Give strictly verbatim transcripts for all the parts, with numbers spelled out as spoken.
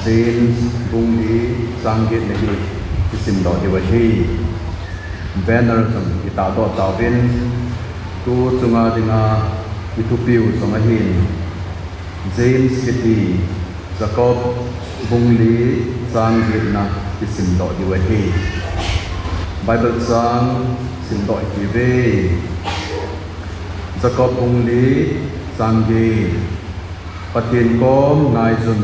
James bung li chang getna hi isim doh diu ahi. Banner jong itahdoh tauvin, tu chunga dinga ithupiu jong ahin, James kiti Jacob bung li chang getna isim doh diu ahi. Bible chang simdoh hite. Jacob bung li chang get. Pathen kom ngaiyun,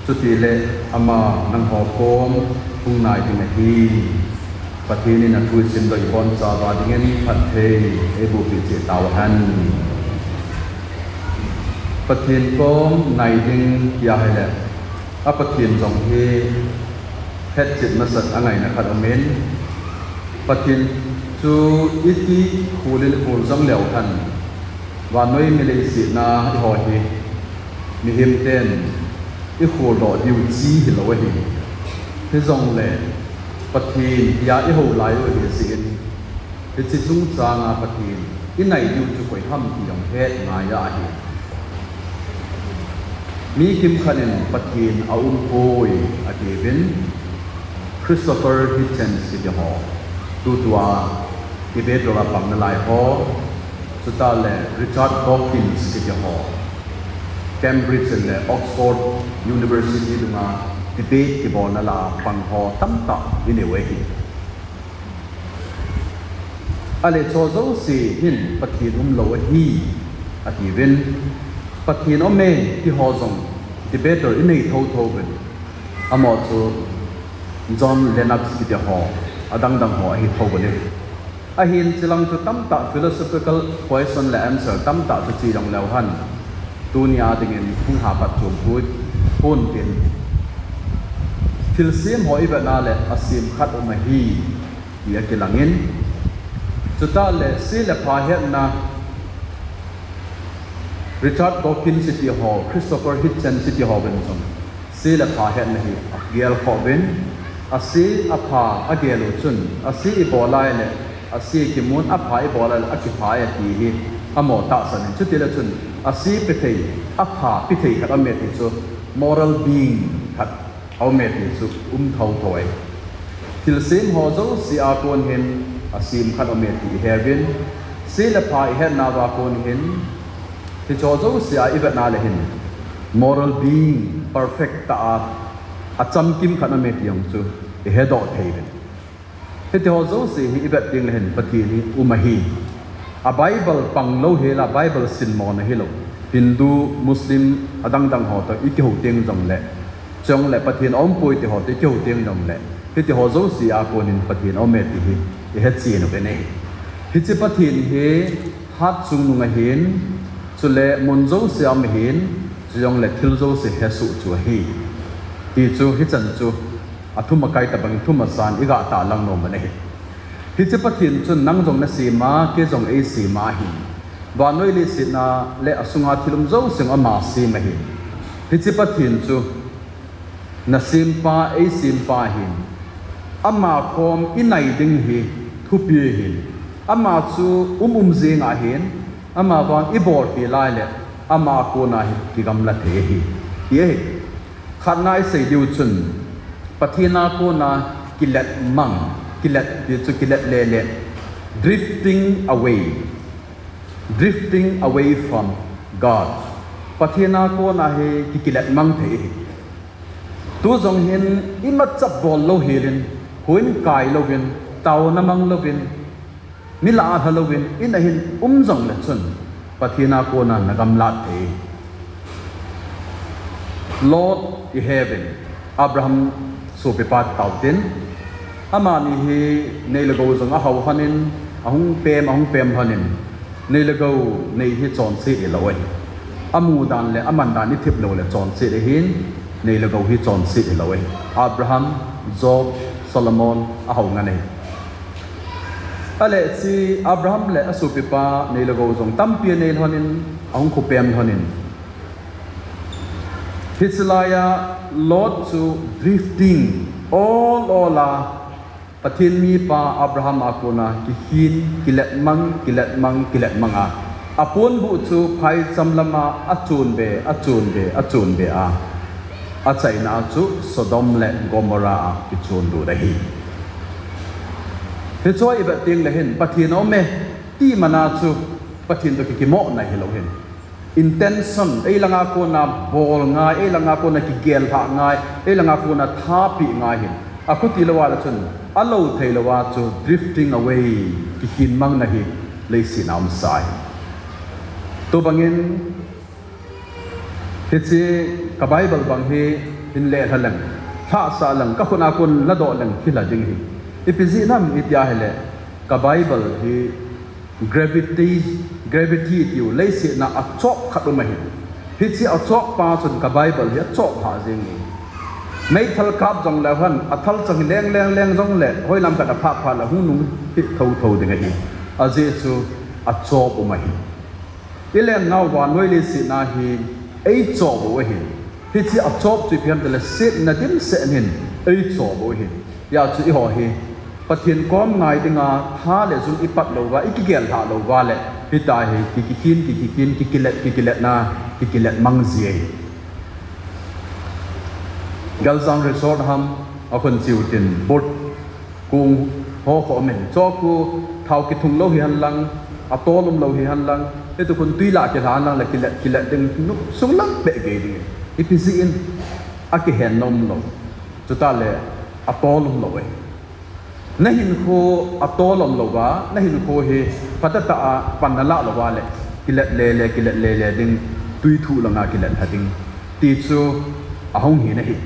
chutile ama nangho kom hung nai ding ahi. Pathen in athu isimdoh ibonchauva dingin phatthei eiboh peh cheh tauhen. Pathen kom ngai ding tia ahile, a Pathen jong hi hetchet masat angaina khat aumin, Pathen chu iti khol in khol jong leu hen, vannoi mi leiset a eiho hi mihem ten ikhol doh diu chi hilou ahi. Hijongle Pathen tia ihou lai u ahi jeh in, hiche chungchanga Pathen inai diu chu koi ham ti jong het ngai ahi. Mi kimkhat in Pathen aumpoi atiuvin, Christopher Hitchens kiti ho, tutua Tibet a pang nalai ho, chutah le Richard Dawkins kiti ho, Cambridge le Oxford University dunga debate kibolna la pang ho tamtah inei u ahi. Ahile hicheho jouse hin Pathen umlou ahi atiuvin, Pathen aume ti ho jong debater inei thouthou uvin, amaho chu John Lennox kiti ho, adang dang ho ahi thou uvin ahi. Ahin chulang chu tamtah philosophical question le answer tamtah chu che jong leu hen, tunia dingin hung haphat chom poi, pon tin. Thilsem ho ivet na le asem khat um ahi ti akilangin, chutah le se le pha hetna Richard Dawkins kiti ho, Christopher Hitchens kiti ho uvin jong se le pha hetna hi agel khom uvin, ase apha agel u chun, ase ibol a ahile ase kimun, apha ibol a ahile akipha e ti hi amaho tahsan in, chutile chun ase pe thei, apha pe thei khat aume ti chu moral being khat aume ti chu um thouthou ahi. Thilsem ho jouse a kon hin asem khat aume ti iheuvin, se le pha ihetnauva kon hin, hicheho jouse a ivet na le hin moral being perfect tah a, achamkim khat aume ti jong chu ihedoh thei uvin. Hitiho jouse hi ivet teng le hin Pathen hi um ahi. A Bible pang louhel a, Bible simmo na hilou, Hindu, Muslim, adang dang ho toh ikihou teng jongle, chule Pathen aumpoi ti ho toh ikihou teng jongle, hitiho jouse a kon hin Pathen aume ti hi ihetchen u ahi. Hiche Pathen hi hatchungnung ahin, chule mun jouse a um ahin, chujongle thil jouse hesoh chu ahi, ti chu hichan chu athum akai tobang in thum asan igah tahlang nom u ahi. Hiche Pathen chun nang jong nasem a, kei jong eisem ahin, vannoi leiset a le asunga thil um jouse ama sem ahin, hiche Pathen chu nasempa, eisempa ahin, ama kom inai ding hi thupi ahin, ama chu um um jeng ahin, amavang ibol khel a ahile ama kona hi kigamla thei ahi, ti ahi. Khatna isei diu chun, Pathen a kona kilet mang, kilet ti chu kilet lele, drifting away, drifting away from God. Pathen a kona hi ki, kilet mang thei ahi. Tu jong hin imacha bol louhel in, houin kai louvin, taona mang louvin, mi lah a lha louvin, in a hin um jongle chun, Pathen a kona nagamlat thei. Lot iheuvin, Abraham sopipa tao tin, amani hi nei le gou jong ahao lhonin, ahung pem, ahung pem lhonin, nei le gou nei hi chonset hilou ahi. Amu dan le aman dan ithip lou le chonset ahin, nei le gou hi chonset hilou ahi. Abraham, Job, Solomon, ahao ngen ahi. Ahile hiche Abraham le asopipa nei le gou jong tampi anei lhonin, ahung khopem lhonin, hiche laiya Lot chu drifting ol ol a, Pathen mipa Abraham a kona kikhin, kilet mang, kilet mang, kilet mang a, aponbuh chu phaicham lama achon be, achon be, achon be a, Achaina chu Sodom le Gomorrah a kichon lut ahi. Hichu ivet teng le hin Pathen aume ti mana chu Pathen toh kikimohna hilou hin. Intention, eilanga kona bol ngai, eilanga kona kigel lhah ngai, eilanga kona thapeh ngai hin. Akhuti louva le chun, alou thei louva chu drifting away, kikhin mangna hi leiset a umsah ahi. Tubangin, hiche ka Bible bang hi hin lelha leng, lhahsah leng, kakhut a kon ladoh leng, khilha ding ahi. Ipi jeh ham itia ahile, ka Bible hi gravity, gravity tiu leiset a achop khat um ahi. Hiche achop pa chun ka Bible hi achop lhah jeng ahi. Meithal kap jongleu hen, athal chang leng leng leng jongle, hoilam khat a phah phah le hung nung hih thotho ding ahi. Ajeh chu achop um ahi. Ilen nau vannoi leiset a hi eichop u ahi. Hiche achop chu ipi ham itile setna dimset in eichop u ahi. Hijeh chun eiho hi Pathen kom ngai dinga tha le jung ipat louva, ikigel lhah louva le, hitia hi kikikhin, kikikhin, kikilet, kikiletna, kikilet mang ji ahi. Geljang Resort ham, akhun cheu tin, boat kong ho kho min, chu khu thao kithung lou hihen lang, atol umlou hihen lang, hitu khun twi lah kilha hen lang le kilet, kilet ding, nu sung lang beh gei ding. Ipi jeh in akihen nom lou. Chutah le atol umlou e. Nahinkho atol umlouva, nahinkho hi phatah tah a pan nalah louva le, kilet lele, kilet lele ding, twi thuh langa kilet lha ding. Ti chu ahung hin ahi.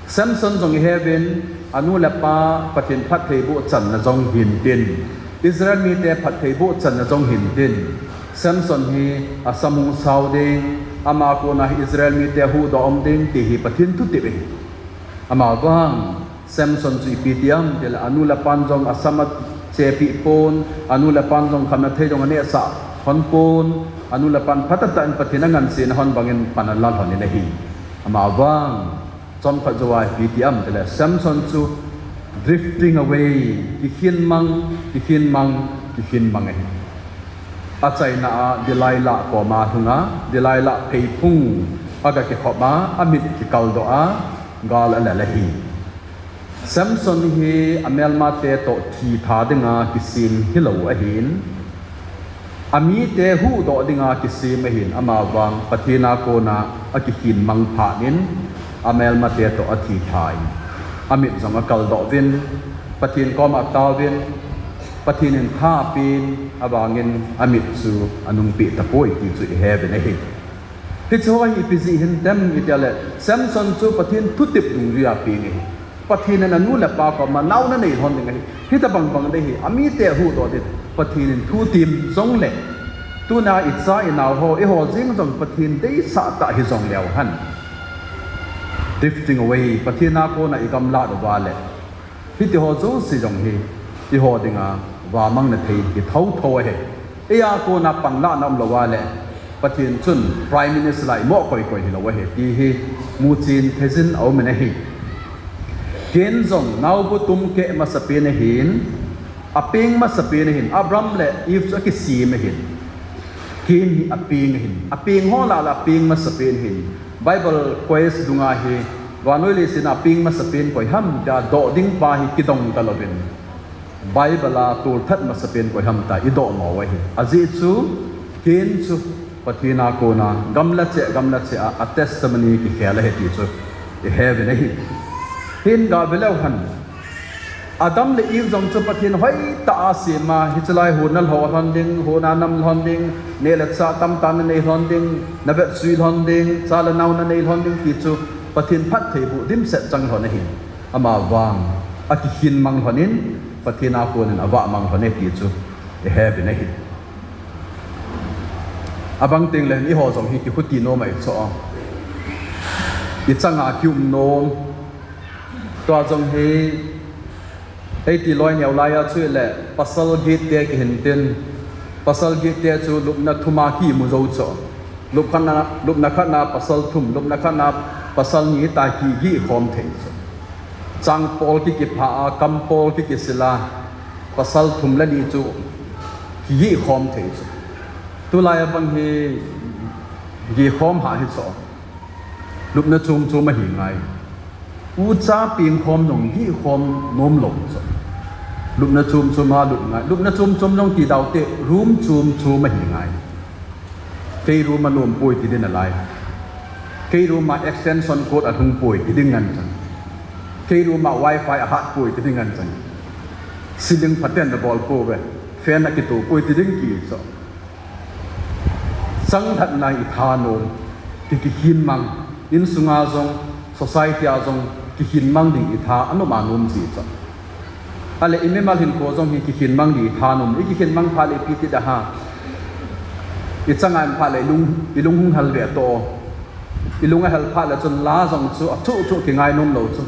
Samson jong iheuvin, anu le apa Pathen phattheiboh channa jong hintin, Israel mite phattheiboh channa jong hintin, Samson hi asam hung sao ding, ama kona hi Israel mite huhdoh um ding, ti hi Pathen thutep ahi. Amavang, Samson chu ipi ti ham itile, anu le apan jong asam achepeh pon, anu le apan jong khamna thei jong anehsah lhon pon, anu le apan phatah tah in Pathen angansena lhon bangin pan ala lhon in ahi. Amavang, chomkhat jouva ipi ti ham itile, Samson chu drifting away, kikhin mang, kikhin mang, kikhin mang ahi. Achaina a Delilah koma lhunga, Delilah pheiphung aga kikhop a, amit kikaldoh a, gal alel ahi. Samson hi amelmate toh thitha dinga kisem hilou ahin, amite huhdoh dinga kisem ahin, amavang Pathen a kona akikhin mang phat in, amelmate toh athitha in, amit jong akaldoh uvin, Pathen koma ataovin, Pathen in tha apen, avangin amit chu anungpeh tapoi ti chu iheuvin ahi. Hiche ho hi ipi jeh hintem itile, Samson chu Pathen thutep dungjuia peng ahi. Pathen in anu le apa koma nao nanei lhon ding ahi. Hitobang bang dei hi, amite huhdoh ding, Pathen in thu tem jongle, tuna icha inao ho, eiho jeng jong Pathen deisah tah hijongleu hen, drifting away, Pathen a kona igamlat uva le, hitiho jouse jong hi eiho dinga vamangna thei hi thotho ahi. Eia kona panlahna umlouva le, Pathen chun Prime Minister la imoh koikoi hilou ahi, ti hi muchen theijin aumin ahi. Cain jong naobu tum keh masapen ahin, apeng masapen ahin, Adam le Eve chu akisem ahin. Cain hi apeng ahin, apeng ho lah lah apeng masapen ahin. Bible quotes dunga hi, vannoi leiset a apeng masapen koi ham tia doh ding pa hi kidong talouvin, Bible a tolthat masapen koi ham tia idoh mo u ahi. Ajeh chu, Cain chu Pathen a kona gamla cheh, gamla cheh a, a testimony kikhel ahi ti chu iheuvin ahi. Hin gah veleu hen, Adam le Eve jong chu Pathen hoitah a asem a, hiche lai hon nalhoh lhon ding, hon a nam lhon ding, neh le chah tamtah nanei lhon ding, navetjui lhon ding, cha le nao nanei lhon ding ti chu Pathen phattheiboh dimset chang lhon ahi. Amavang, akikhin mang lhon in, Pathen a konin avah mang lhon e ti chu iheuvin ahi. Abang teng le hin eiho jong hi kikhuti nom ahi chu, ichanga kium nom. Tua jong hi, eiti loi neo laiya chu ile, pasal gitte kihin tin, pasal gitte chu lupna thum a kimu jou chu. Lupkhatna, lupna khatna pasal thum, lupna khatna pasal ni tia kigih khom thei chu. Changpol kikipha a, kampol kikisil a, pasal thum le ni chu kigih khom thei chu. Tulai abang hi gih khom hah hi chu. Lupna chom chom ahi ngai. Ucha pengkhom jong dihkhom nom lou chu. Lupna chom chom a lup ngai. Lupna chom chom jong ti dau te, room chom chom ahi ngai. Kei room a nom poi ti ding nalai. Kei room a extension cord alhung poi ti ding ngan chan. Kei room a wifi ahat poi ti ding ngan chan. Ceiling phaten abol pouve. Fan akito poi ti ding kihi chu. Chang lhatna i thanom, ki, kikhin mang, insunga jong, society a jong, kikhin mang ding i tha, anom anom ji chu. Ahile i mimal hinkho jong hi kikhin mang ding i thanom, i kikhin mang phat le ipi ti da ham. I chang a um phat le i lung, i lung hung hel ve to. I lung ahel phat le chun la jong chu, achuh chuh kingai nom lou chu.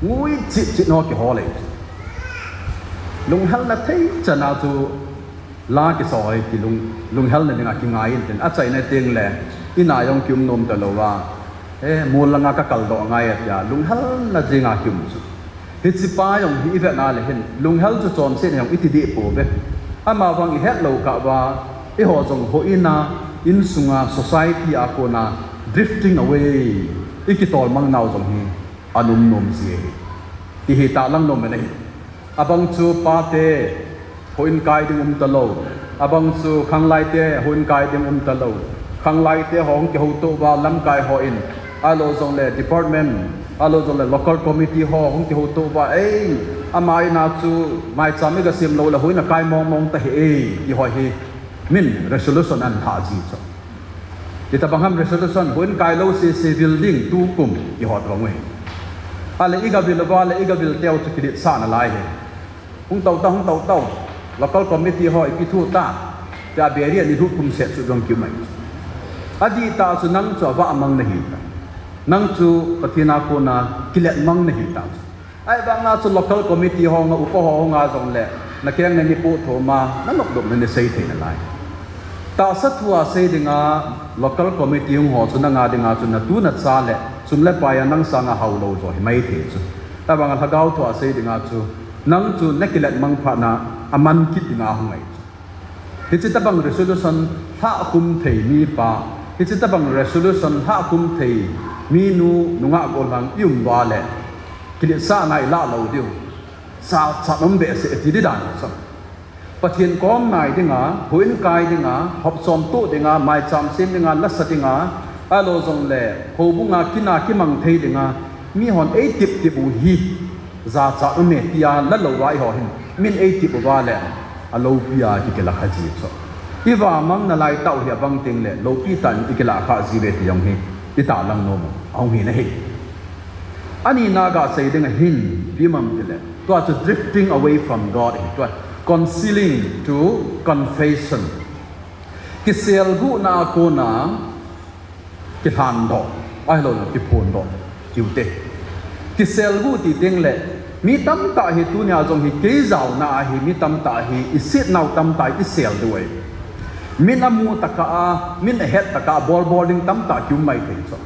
Ngui chit chit ho kiho le chu. Lunghelna thei chan a chu, la kisoi kilung, lunghelna dinga kingai in tin, achaina teng le, in a jong kium nom talou a, eh, mol langa kakal doh ngai atia, lunghelna dinga kium chu. Hiche pa jong hi i vet na le hin, lunghel chu chonset jong i ti deh pouve. Amavang i het lou kah uva, eiho jong houin a, insunga, society a kona, drifting away, i kitol mang nau jong hi, anom nom ji ahi. Ti hi tahlang nom in ahi. Abang chu pate houin kai ding um talou. Abang chu khanglai te houin kai ding um talou. Khanglai te ho hung kihouto uva lamkai hon. Ahilou jongle department, ahilou jongle local committee ho hung kihouto uva. Ei, ama in a chu maicham i ga sem lou le houin akai mong mong ta hi ei, ti ho hi. Min resolution ahin lha ji chu. Hitabang ham resolution, houin kai lou sese vil ding tukum, ti ho tabang u ahi. Ahile i ga vil uva le i ga vil teu chu kiletsah nalai ahi. Hung tou ta, hung tou ta. Local committee ho ipi thu ta. Tia beri ani thu kum set chu jong kium ahi. Adih tah chu nang chu avah mang nahi ta. Nang chu Pathen a kona kilet mang nahi ta chu. Ahivanga chu local committee ho nga upa ho nga jongle, na keng na ni pu thoma, na nop dop na ni sei thei nalai. Tahsa thu a sei dinga, local committee hung ho chu nanga dinga chu na tu na cha le, sum le pai a nang sanga hao lou jo hi mai thei chu. Ahivanga lhagao thu a sei dinga chu, nang chu na kilet mang phat na, aman kit dinga hung ngai chu. Hiche tabang resolution lhah khum thei mi pa, hiche tabang resolution lhah khum thei mi nu, nungah gollhang i um uva le, kiletsahna i lah lou diu. Sa, sa nom behseh ti di dan chu. Pathen kom nai dinga, houin kai dinga, hop som toh dinga, maicham sem dinga, lasa dinga, ahilou jongle, houbunga kin a kimang thei dinga, mi hon ei tip tip u hi, jachat um e tia la lou a eiho hin, min ei tip uva le, aloupi a ki kila kha ji chu. I vah mang nalai tah u hi abang teng le, loupi tah in i kila kha ji ve ti jong hi, i tahlang nom u, ahung hi nahi. Ani na ga sei ding ahin, ipi ham tile, tua chu drifting away from God hi, tua concealing to confession. Kiselguhna a kona, kilhan doh, ahilou le kiphon doh, tiu te. Kiselguh ti teng le, mi tamtah hi tunia jong hi kei jaona a hi, mi tamtah hi, i set nau tamtah hi, i sel diu ahi. Min amu tah a, min ahet tah a, bol bol ding tamtah kium mai thei chu.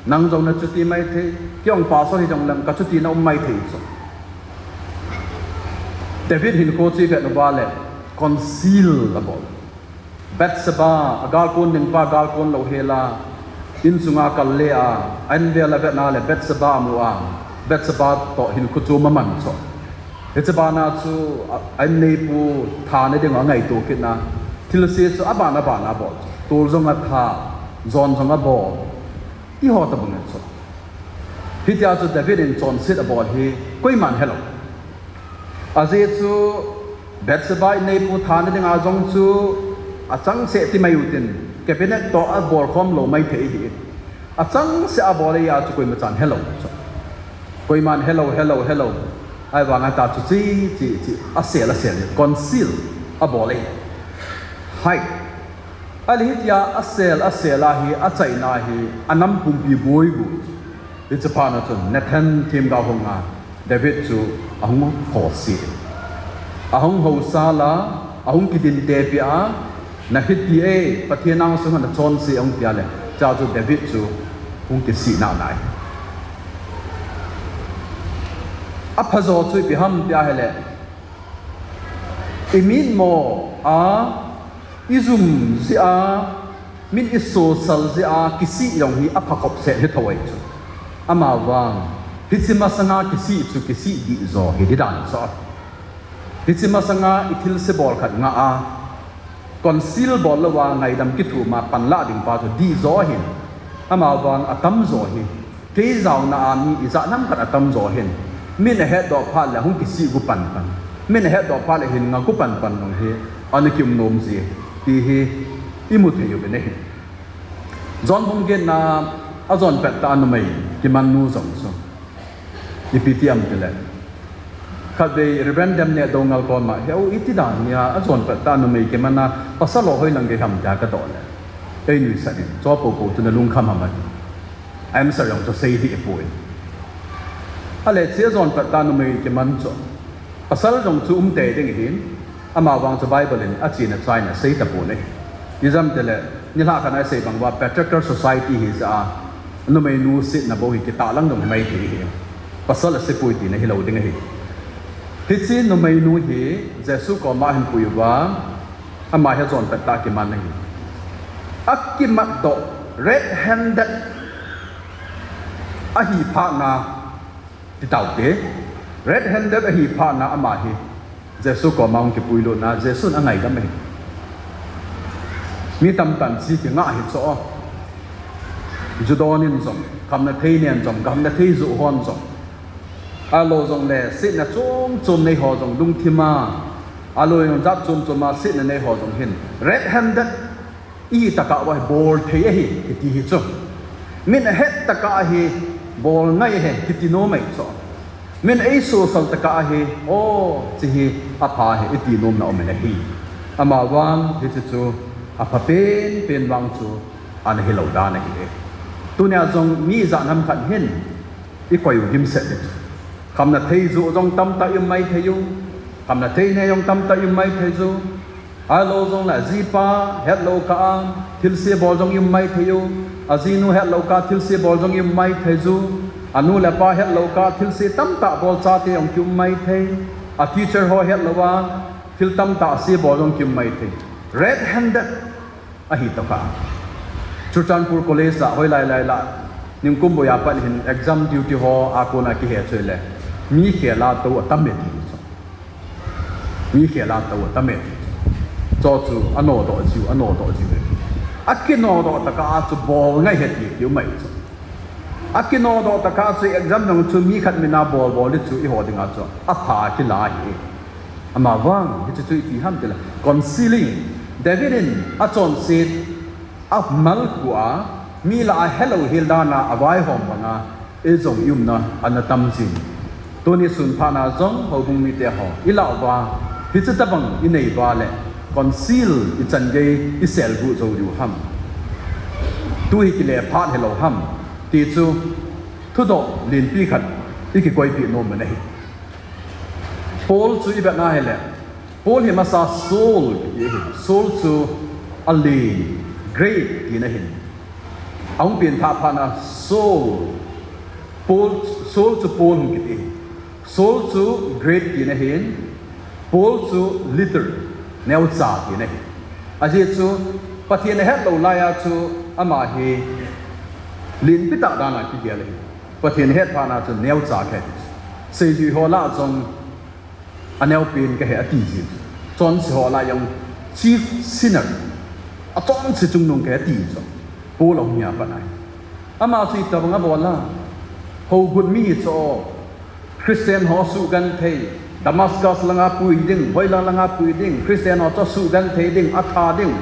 Nang jong na chuti mai thei, kei jong pastor hi jong leng ka chuti na um mai thei chu. David hinkho chu i vet uva le, conceal abol. Bathsheba, agalkon ding pa galkon lou hel a, insunga kal le a, a-in vel a vet na le Bathsheba amu a, Bathsheba toh hinkho chu aman chu. Hiche bana chu a, a-in neipu tha ne ding angaito kit na, thilse chu aban aban abol chu. Tol jong atha, jon jong abol. Ti ho tabang chu. Hitia chu David in chonset abol hi koiman helou. Ajeh chu Bathsheba in neipu tha ne dinga jong chu achangseh ti mai u tin, cabinet toh abol khom lou mai thei hi. Achangseh abol a chu koima chan helou chu. Koiman helou, helou, helou. Ahivanga ta chu chi, chi, chi, asel, asel, conceal abol e. Hide. Ahile hitia asel, asel a hi, achaina hi, anam pumpi boi boi. Hiche phat na chun Nathan themgao hung a, David chu ahung khohse. Ahung housal a, ahung kidin tepi a, na hiti e, Pathen angsunga na chonse ahung tia le, chua chu David chu hung kisih nalai. Aphajo chu ipi ham tia ahile, i mitmo a, i jum jeh a, Min i sosal jeh a kisih jong hi apha khop set hi thou ahi chu. Amavang, hiche masanga kisih chu kisih dih jo hi didan chu. Hiche masanga i thilse bol khat ngah a, conceal bol louva ngaidam kithum a panlah ding pa chu dih jo ahin. Amavang atam jo hi. Kei jaona a mi ijat ham khat atam jo hin. Min ahetdoh phat le hung kisih gu panpan. Min ahetdoh phat le hin nga gu panpan jong hi. Ana kium nom ji. Ti hi imu thei uvin ahi. John bung getna a jon pet tah a numei kiman nu jong chu. Ipi ti ham tile. Khatvei Reverend Demneh Doungel koma, "Heo, iti dan nia, a jon pet tah a numei kiman a, pasal ho hoilang gei ham?" tia kadoh le. Ei nuisat in, "Chu popo chu na lungkham ham?" ati. Answer jong chu sei dih poi. Ahile hiche a jon pet tah a numei kiman chu. Pasal jong chu um tei ding ahin, amavang chu Bible in achena achaina asei tapon ahi. Ijeh ham tile, nilhah khat a isei bang uva patriarchal society hi jeh a, numeinu setna bou hi kitahlang jong himai thei ahi. Pasal ase poi tina hilou ding ahi. Hiche numeinu hi Jesu koma ahin pui uva, ama hi a jon pet tah a kiman ahi. Akimat doh, red handed ahi phat na, Ti taute, red handed ahi phat na ama hi Jesu koma hung kipui lut na, Jesun angaidam ahi. Mi tamtah in chi kingah hi chu. Judon in jong, khamna thei nen jong, khamna thei joh hon jong. Ahilou jongle, setna chom chom nei ho jong lungthim a. Ahilou jong jat chom chom a setna nei ho jong hin. Red handed Ihi tah a uva hi bol thei ahi, kiti hi chu. Min ahet tah a hi bol ngai ahi, kiti nom ahi chu. Min eisosal tah a hi, o, hiche hi apha ahi, iti nom na um in ahi. Amavang, hiche chu apha penpen vang chu ana hilou dan ahi. Tunia jong mi ijat ham khat hin, ikoi u dimset ding. Khamna thei joh jong tamtah i um maithei u. Khamna thei nei jong tamtah i um maithei u. Ahilou jongle ajipa hetlou kah a thilse bol jong i um maithei u. Ajinu hetlou kah a thilse bol jong i um maithei u. Anu le apa hetlou kah a thilse tamtah bol chate jong ki um maithei. A teacher ho hetlou a thil tamtah se bol jong ki um maithei. Red handed ahi tah a. Churachandpur College la, hoilai lai la, Ningkum Boi a pat hin exam duty ho a kona kihe chu le, mi khel a tou atam e ti chu. Mi khel a tou atam e ti chu. Chu chu anodoh jiu, anodoh jiu e. Akinodoh tah a chu bol ngai ahi ti, ti um ahi chu. Akinodoh tah a chu exam jong chu mi khat min a bol bol ding chu eiho dinga chu apha kila ahi. Amavang, hiche chu ipi ham tile, concealing. David in achonset, amal khu a, mi lah a helou hel dan a avaihom banga, eijong i umna ana tam jin. Tuni sun phat na jong houbung mite ho, ilah uva, hiche tobang inei uva le, conceal ichan gei isel gu jou diu ham. Tu hi kile phat hilou ham. Ti chu, thudoh lenpi khat ikikoipeh nom u ahi. Paul chu ivet na hile, Paul hi masa soul kiti ahi. Soul chu alen, great tina ahin. Ahung pengthah phat na soul, Paul, soul chu Paul hung kiti ahi. Soul chu great tina ahin, Paul chu little, neocha tina ahi. Ajeh chu Pathen ahetlou lai a chu ama hi lenpi tah dan a kigel ahi. Pathen ahet phat na chu neocha kahi. Seijui ho lah a jong aneopen kahi ati jin. Chonse ho lah a jong chief sinner, achonse chungnung kahi ati jin. Paul ahung hi a pat na hi. Ama chu itobang abol a, hougut mi hi chu. Christian ho sugenthei, Damascus langa pui ding, hoilang langa pui ding, Christian ho chu sugenthei ding, atha ding.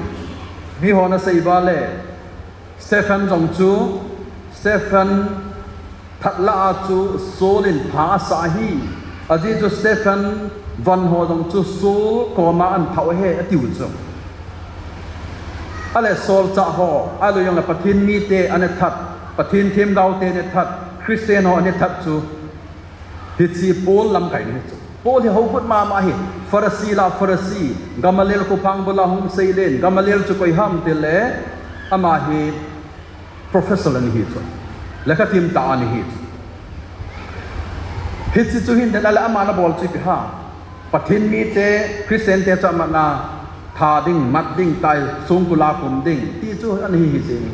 Mi hon asei uva le, Stephen jong chu, Stephen that lah a chu Saul in pha asah ahi. Ajeh chu Stephen von ho jong chu Saul koma ana thah u ahi atiu chu. Ahile solchah ho, ahilou jongle Pathen mite ana that, Pathen themgaote ana that, Christian ho ana that chu, hiche Paul lamkai ahi chu. Paul hi hougut mama ahi. Pharisee lah Pharisee, Gamaliel khophang bula hung seilen, Gamaliel chu koi ham tile, ama hi professor ana hi chu. Lekhathiem tah ana hi chu. Hiche chu hin den ahile ama ana bol chu ipi ham. Pathen mite, Christian te chu amatna tha ding, mat ding, tai songkul a kum ding, ti chu ana hi hi jeng.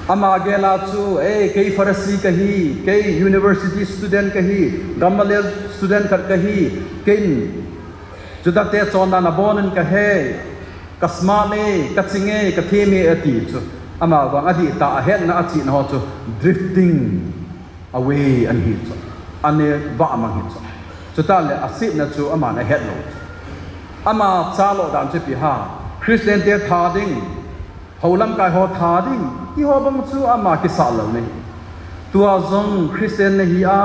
Ama gel a chu, eh, kei Pharisee kahi, kei university student kahi, Gamaliel student khat kahi, kei Juda te chonna nabon in kahe, ka smart e, ka ching e, ka them e, ati chu. Ama vang adih tah a hetna a chihna ho chu drifting away ana hi chu. Ana vah mang hi chu. Chutah le asetna chu aman ahet lou chu. Ama cha lou dan chu ipi ham. Christian te tha ding, hou lamkai ho tha ding, ti ho bang chu ama kisah lou ahi. Tua jong Christian nahi a,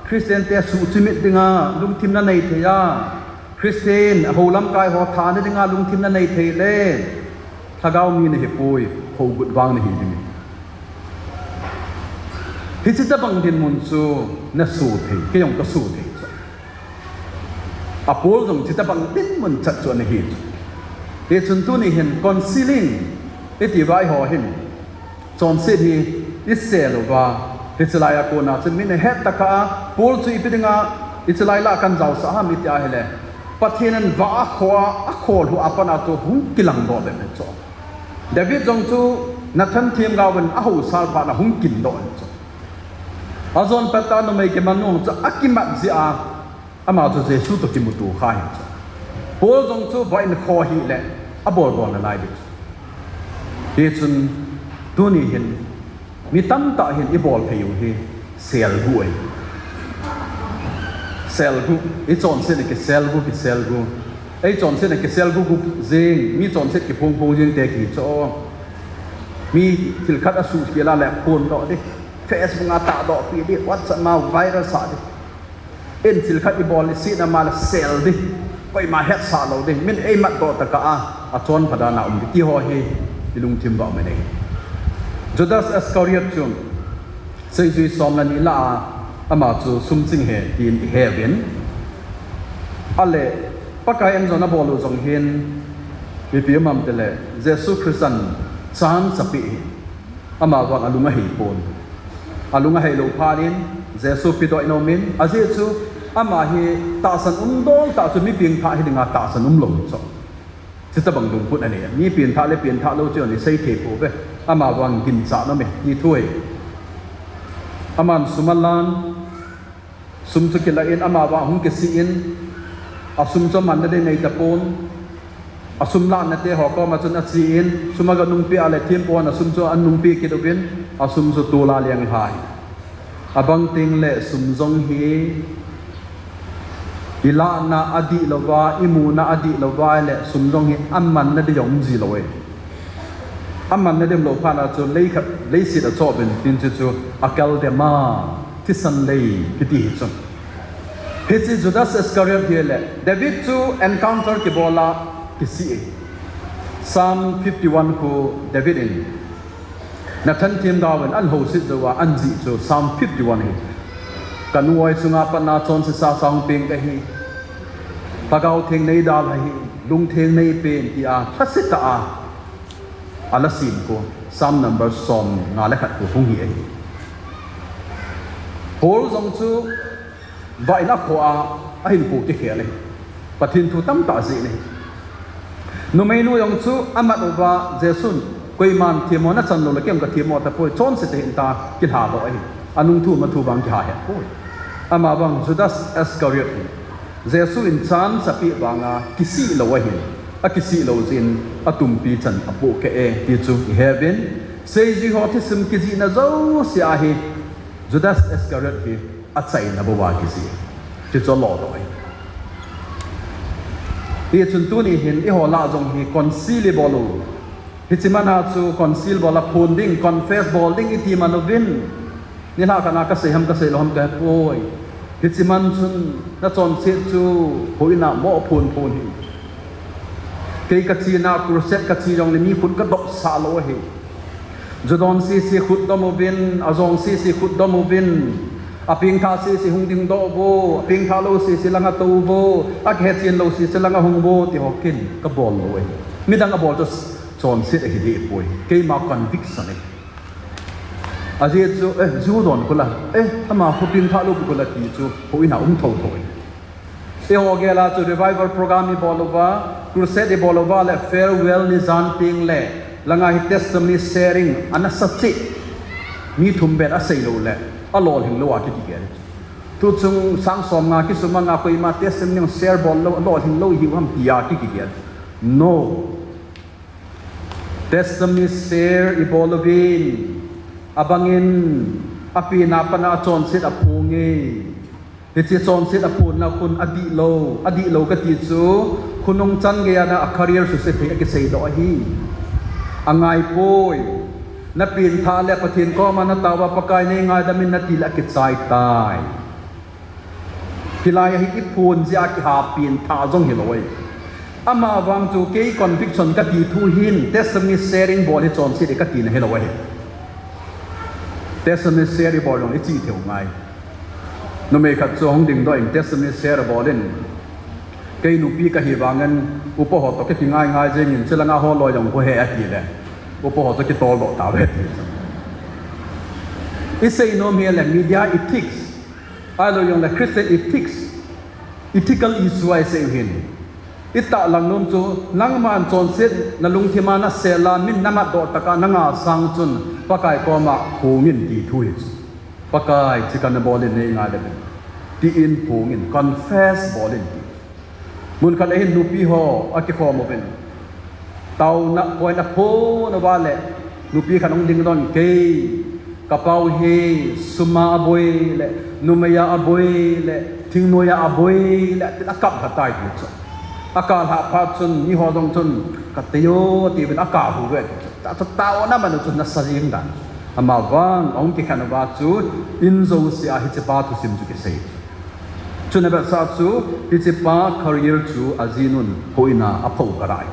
Christian te suhchimit dinga lungthim nanei thei a, Christian, hou lamkai ho thana dinga lungthim nanei thei le, lhagao mi nahi poi, hougut vang nahi ding. Hiche tabang dinmun chu naso thei, kei jong kaso thei chu. A Paul jong hiche tabang dinmun chat chu ana hi chu. Hichun tuni hin counseling iti vai ho hin, chonset hi isel uva, hiche lai a kona chu min ahet tah a, Paul chu ipi dinga, hiche lai lah a kahin jaosah ham iti ahile, Pathen in vah a kho a, akholhu a pat a chu hung kilang doh bep chu. David jong chu Nathan themgao in ahou sal phat a hung kin doh chu. Ajon phat a numei kiman nu chu akimat jeh a, ama chu Jesu toh kimuto kha hi chu. Paul jong chu vah in kho hile, abol bol nalai ding. Hichun tuni hin, mi tamtah hin ibol phei u hi selgu ahi. Selgu, ichonset a kiselgu, kiselgu. Eichonset a kiselgu gu jeng, mi chonset kiphong phong jeng te kihi chu. Mi thil khat asuhkhel a le phon doh ding. Facebook a tahdoh pi ding, WhatsApp a viral sah ding. Ei thil khat ibol isih na ma le sel ding. Koima hetsah lou ding. Min eimat doh tah a, achon pha dan a um ding ti ho hi ilungthim vah u ahi. Judas Iscariot chu seijui som le ni lah a, ama chu sum ching ahi tin ihe uvin. Ale, Pakai in jong abol u jong hin, ipi ham itile, Jesu Christan chance apeh ahi. Ama vang alung ahei pon. Alung ahei lou phat in, Jesu pedoh in aumin, ajeh chu, ama hi tahsan umdol tah chu mi pengthah hi dinga tahsan umlou chu. Hitabang lungput anei, mi pengthah le pengthah lou chu ana sei thei pouve. Ama vang ginchat nom e, ti thu ahi. Aman sum alan, sum chu kilah in, ama vang hung kisih in, asum chu amanna ding nei tapon, asum lahna te ho koma chun ache in, sum aga nungpeh a le thempu hon asum chu anungpeh kit uvin, asum chu tol a leng lhai. Abang teng le sum jong hi, ilahna adih louva, imuna adih louva le sum jong hi amanna ding jong um ji lou e. Amanna ding um lou phat a chu lei khat, leiset achoh uvin tin chu chu akeldem a, thisan lei kiti hi chu. Hiche Judas Iscariot hi le, David chu encounter kibol a kisih e. Psalm fifty-one khu David in Nathan themgao in ahin houset jou a, ahin jih chu Psalm fifty-one ahi. Ka nuoi chunga pat a chonse sasa hung peng kahi. Lhagao Theng nei dalha hih in, lungtheng nei pen tia lhasetah a, ala sem khu, Psalm number som nga le khat khu hung hi ahi. Paul jong chu vah in akho a, ahinkho kikhel ahi. Pathen thu tamtah ajih in ahi. Numeinu jong chu amat uva, Jesun, koiman themmo nachan lou le keiman kathem mo tapoi, chonse tah hinte, kilha lou ahi. Anung thu, ama thu vang kiha het poi. Ama vang Judas Iscariot in, Jesu in chance apeh vanga kisih lou ahi. Akisih lou jeh in atumpi chan apohkeh e, ti chu ihe uvin. Seijui ho thusim kijihna jouse a hi Judas Iscariot hi achaina bou a kijih. Hichu alodoh ahi. Hichun tuni hin eiho lah jong hi counsel ibol u. Hiche man a chu counsel bol a phon ding, confess bol ding iti man uvin. Nilhah khat a kasei ham kasei lou ham kahepoi. Hiche man chun nachonset chu houin a mo phon phon hih. Kei kache na crusade kache jongle mi khut kadoh sah lou ahi. Ju don sese khut dom uvin, ajong sese khut dom uvin, apengthah sese hung dingdoh uvo, apengthah lou sese langa tou uvo, akihechen lou sese langa hung uvo, ti ho ken kabol lou ahi. Midang abol chu chonset ahi deh poi. Keima conviction ahi. Ajeh chu, eh, ju don khu la, eh, ama khu pengthah lou khu la ti chu, houin a um thotho ahi. Eiho gel a chu revival program ibol uva, Crusade ibol uva le farewell ni jan teng le, langa hi testimony sharing ana sa cheh. Mi thum beh asei lou le, alolhing lou a kikigel. Tuchung sang som nga kisum nga koima testimony share bol lou, alolhing lou hiu ham tia kikigel. No. Testimony share ibol uvin, abangin, apenna pana chonset aphong e. Hiche chonset aphonna khun adih lou, adih lou kati chu, khonung chan geiya a career suse thei akiseidoh ahi. Angaipoi, napengthah le Pathen koma nataova Pakai neingaidam in nati le akichai tai. Hilai a hi iphon jeh a kiha pengthah jong hilou ahi. Amavang chu kei conviction kati thu hin, testimony sharing bol hi chonset e katina hilou ahi. Testimony share ibol jong ichih thei u ngai. Numei khat chu hung dingdoh in testimony share bol in, kei nupi kahi vangin, upa ho toh kakingai ngai jengin, chulanga ho loi jong khu he ati le, upa ho chu kitoldoh tauve ati. Isei nom hi le media ethics, ahilou jongle Christian ethics, ethical issue a isei u hin. Itahlang nom chu, nangman chonset nalungthima nasel a, min namatdoh tah a nanga sang chun, Pakai koma phongin ti thu hi chu. Pakai, hiche kana bol in neingaidam in, tin phongin, confess bol in ti. Mun khat ahin nupi ho akikhom uvin, taona point aphon uva le, nupi khat hung dingdoh in, kei, kapau hi suma aboi le, numeiya aboi le, thingnoiya aboi le, atin akap lha tai ti chu. Akap lhah phat chun, miho jong chun, katei o, tiuvin akap uve ti chu. Tah chu taona man u chu nasa jeng dan. Amavang ahung kikhen uva chu, in jouse a hichepa thusim chu kisei. Chuna vetsah chu, hichepa career chu ajinun houin a apho kha tai.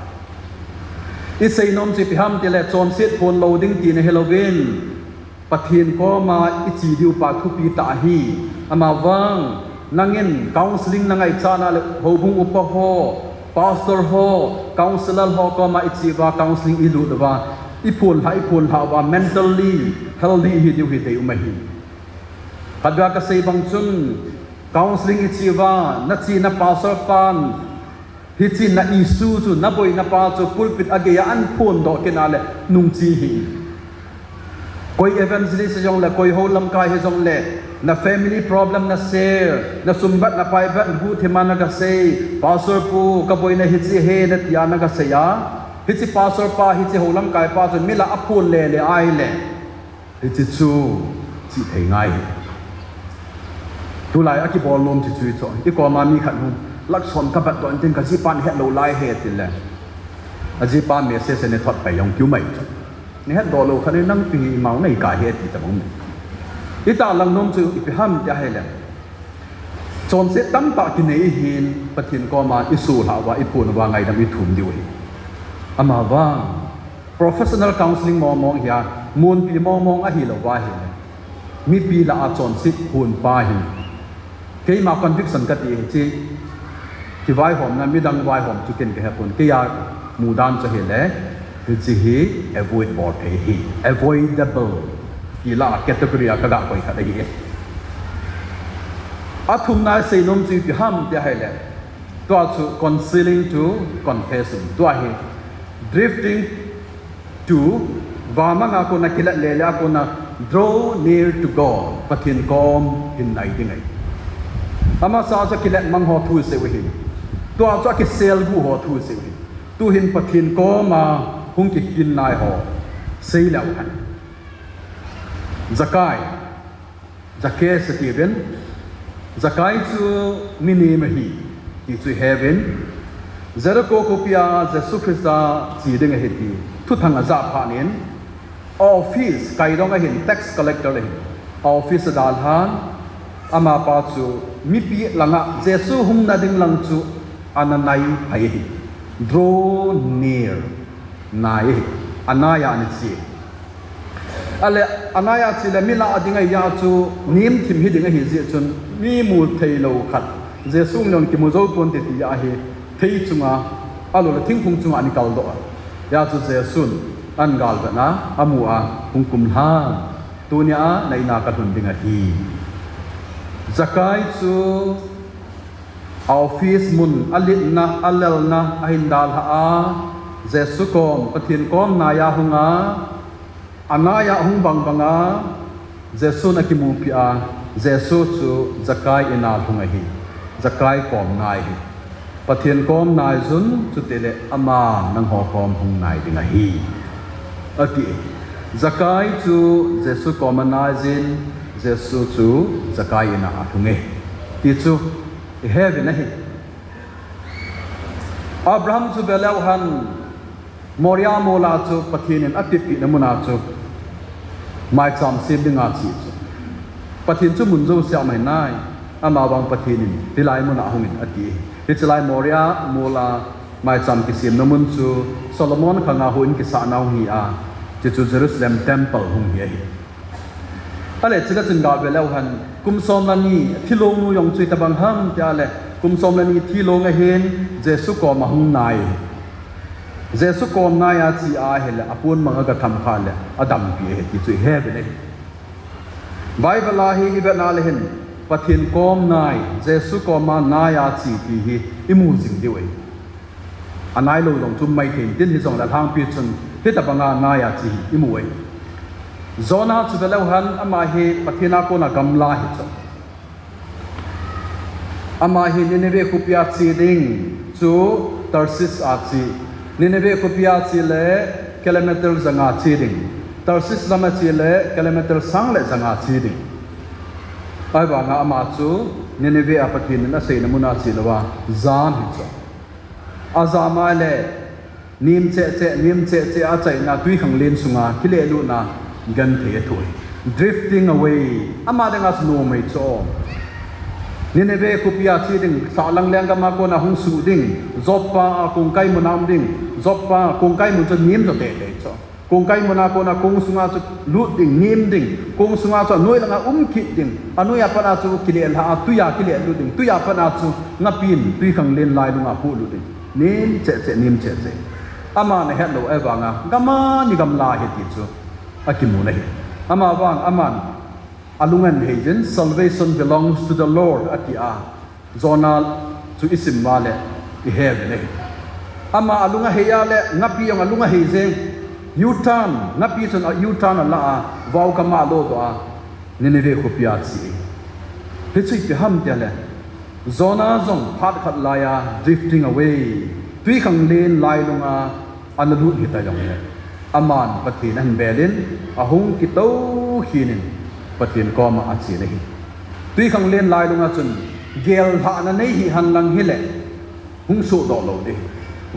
Isei nom chu ipi ham tile chonset phon lou ding tina hilouvin, Pathen koma iche diu pa thupi tah ahi. Amavang, nangin counseling nangaichat na le houbung upa ho, pastor ho, counsellor ho koma iche uva counseling ilut uva, iphon lha, iphon lha uva mentally healthy ihi diu hi deium ahi. Khatvei a kasei bang chun, counseling iche uva, nachena pastor pan, hiche na issue chu, naboina pa chu pulpit a geiya ahin phondoh kit na le, nungche hih in. Koi evangelist hijongle, koi hou lamkai hijongle, na family problem na share, na sum bat, na pai bat, guhthima nagasei, Pastor pu, kaboina hiche ahi, natia nagasei a, hiche pastor pa, hiche hou lamkai pa chun mi lah a aphon lele ahile, hiche chu chih thei ngai hi. Tulai a kibol nom chu chu chu, ikoma mi khat hung, lakh som kabat doh in tin kajipan hetlou lai ahi tile, ajipa message a nethot pai jong kiu mai chu. Nahetdoh lou khat in nang ipi mao nahi kahi ti tabang. Itahlang nom chu ipi ham ti ahile, chonset tamtah kinei ihin, Pathen koma isoh lhah uva, iphon uva, ngaidam ithum diu ahi. Amavang, professional counseling mong mong hi a, munpi mong mong ahilou va ahile, mipi lah a chonset phon pa hi, keima conviction kati hiche, kivaihomna, midang vaihom chu ken kahepon, keiya mudan chu ahile, hiche hi avoid bol thei ahi, avoidable ti lah a category a kagah koi khat ahi e. Athumna isei nom chu ipi ham ti ahile, tua chu concealing to confessing. Tua hi drifting to, vamanga kona kilet lele a kona draw near to God, Pathen kom hin nai ding ahi. Amasa chu akilet mang ho thu isei u ahi. Tua chu akiselguh ho thu isei u ahi. Tuhin Pathen koma hung kikhin nai ho seileu hen. Zakai, Zacchaeus atiuvin, Zakai chu mi nem ahi ti chu iheuvin, Jericho khopia Jesu Christa che ding ahi ti thuthang ajah phat in, office, kaidong ahin, tax collector ahin, office adalhan, amapa chu mipi langa Jesu hungna ding lang chu ana nai phei ahi, draw near, nai ahi, anaiya ana che. Ahile, anaiya che le mi lah a ding ahia chu, nemthim hiding ahi jeh chun, mi mu theilou khat, Jesu hung le hung kimu jou ponte tia hi, thei chunga, ahilou le thingphung chunga ana kaldoh a. Hia chu Jesun ahin galvet a, amu a, hung kumlhan, tunia na in a kalhun ding ahi. Zakai chu A office mun, a litna, a lelna, a hin dalha a, Jesu kom, Pathen kom nai a hung a, a nai a hung bang bang a, Jesun a kimupi a, Jesu chu Zakai in a hung ahi, Zakai kom nai hi. Pathen kom nai jun, chutile ama nangho kom hung nai ding ahi, ati. Zakai chu Jesu kom a nai jin, Jesu chu Zakai in a a hung e, ti chu i he uvin ahi. Abraham chu ve leu hen, Moria mol a chu Pathen in a tepna mun a chu maicham sem ding a che chu. Pathen chu mun jouse a um ahi nai, ama vang Pathen in hilai mun a hung in ati. Hiche lai Moria mol a maicham kisemna mun chu Solomon khang a houin kisahna hung hi a, chuchu Jerusalem temple hung hi ahi. Ale, chule chun ga ve leu hen, kum som le ni, thilong nu jong chu itobang ham ti ale, kum som le ni thilong ahin, Jesu kom a hung nai. Jesu kom nai a che ahile, a pon mang a ga tham kha le, a dampi ahi ti chu i he uvin ahi. Bible a hi i vet na le hin, Pathen kom nai, Jesu kom a nai a che ti hi i mu jing diu ahi. A nai lou jong chu um mai thei in tin, hijongle alhangpi chun hitobang a nai a che hi i mu e. Jonah chu ve leu hen, ama hi Pathen a kon a gamla hi chu. Ama hi Nineveh khopi a che ding chu Tarshish a che. Nineveh khopi a che le kilometer ja nga che ding. Tarshish lam a che le kilometer sang le ja nga che ding. Ahivang a ama chu Nineveh a Pathen in a seina mun a che lou a jam hi chu. A jam a le, nem cheh cheh, nem cheh cheh a, achaina twikhanglen sunga kilehlut na genthei a thoh e. Drifting away. Ama dinga chu nom ahi chu. Nineveh khopi a che ding, sahlang lenggam a kon a hung suh ding, Joppa a kongkai mun a um ding, Joppa kongkai mun chu nem jo teitei chu. Kongkai mun a kon a kong sunga chu lut ding, nem ding, kong sunga chu anoi langa um kit ding, anoi a pat a chu kilelha a, twi a kilehlut ding, twi a pat a chu ngapin twikhanglen lailung a pohlut ding. Nem cheh cheh, nem cheh cheh. Aman ahet lou ahivang a, gamla ni gamla ahi ti chu akimu na ahi. Ama vang, aman alung ahin hei jin, "Salvation belongs to the Lord," ati a, Jonah chu i sim uva le i he uvin ahi. Ama alung ahei a le, ngapi jong alung ahei jeng. U-turn, ngapi chun a U-turn ala a, vaokam a alo doh a, Nineveh khopi a che. Hichu ipi ham ti a le, Jonah jong phat khat lai a drifting away, twikhanglen lailung a ana lut hita jong le, aman Pathen ahin bel in, ahung kitou khin in, Pathen kom a ache na ahi. Twikhanglen lailung a chun, gellhahna nei hih hen lang hile, hung sohdoh lou ding.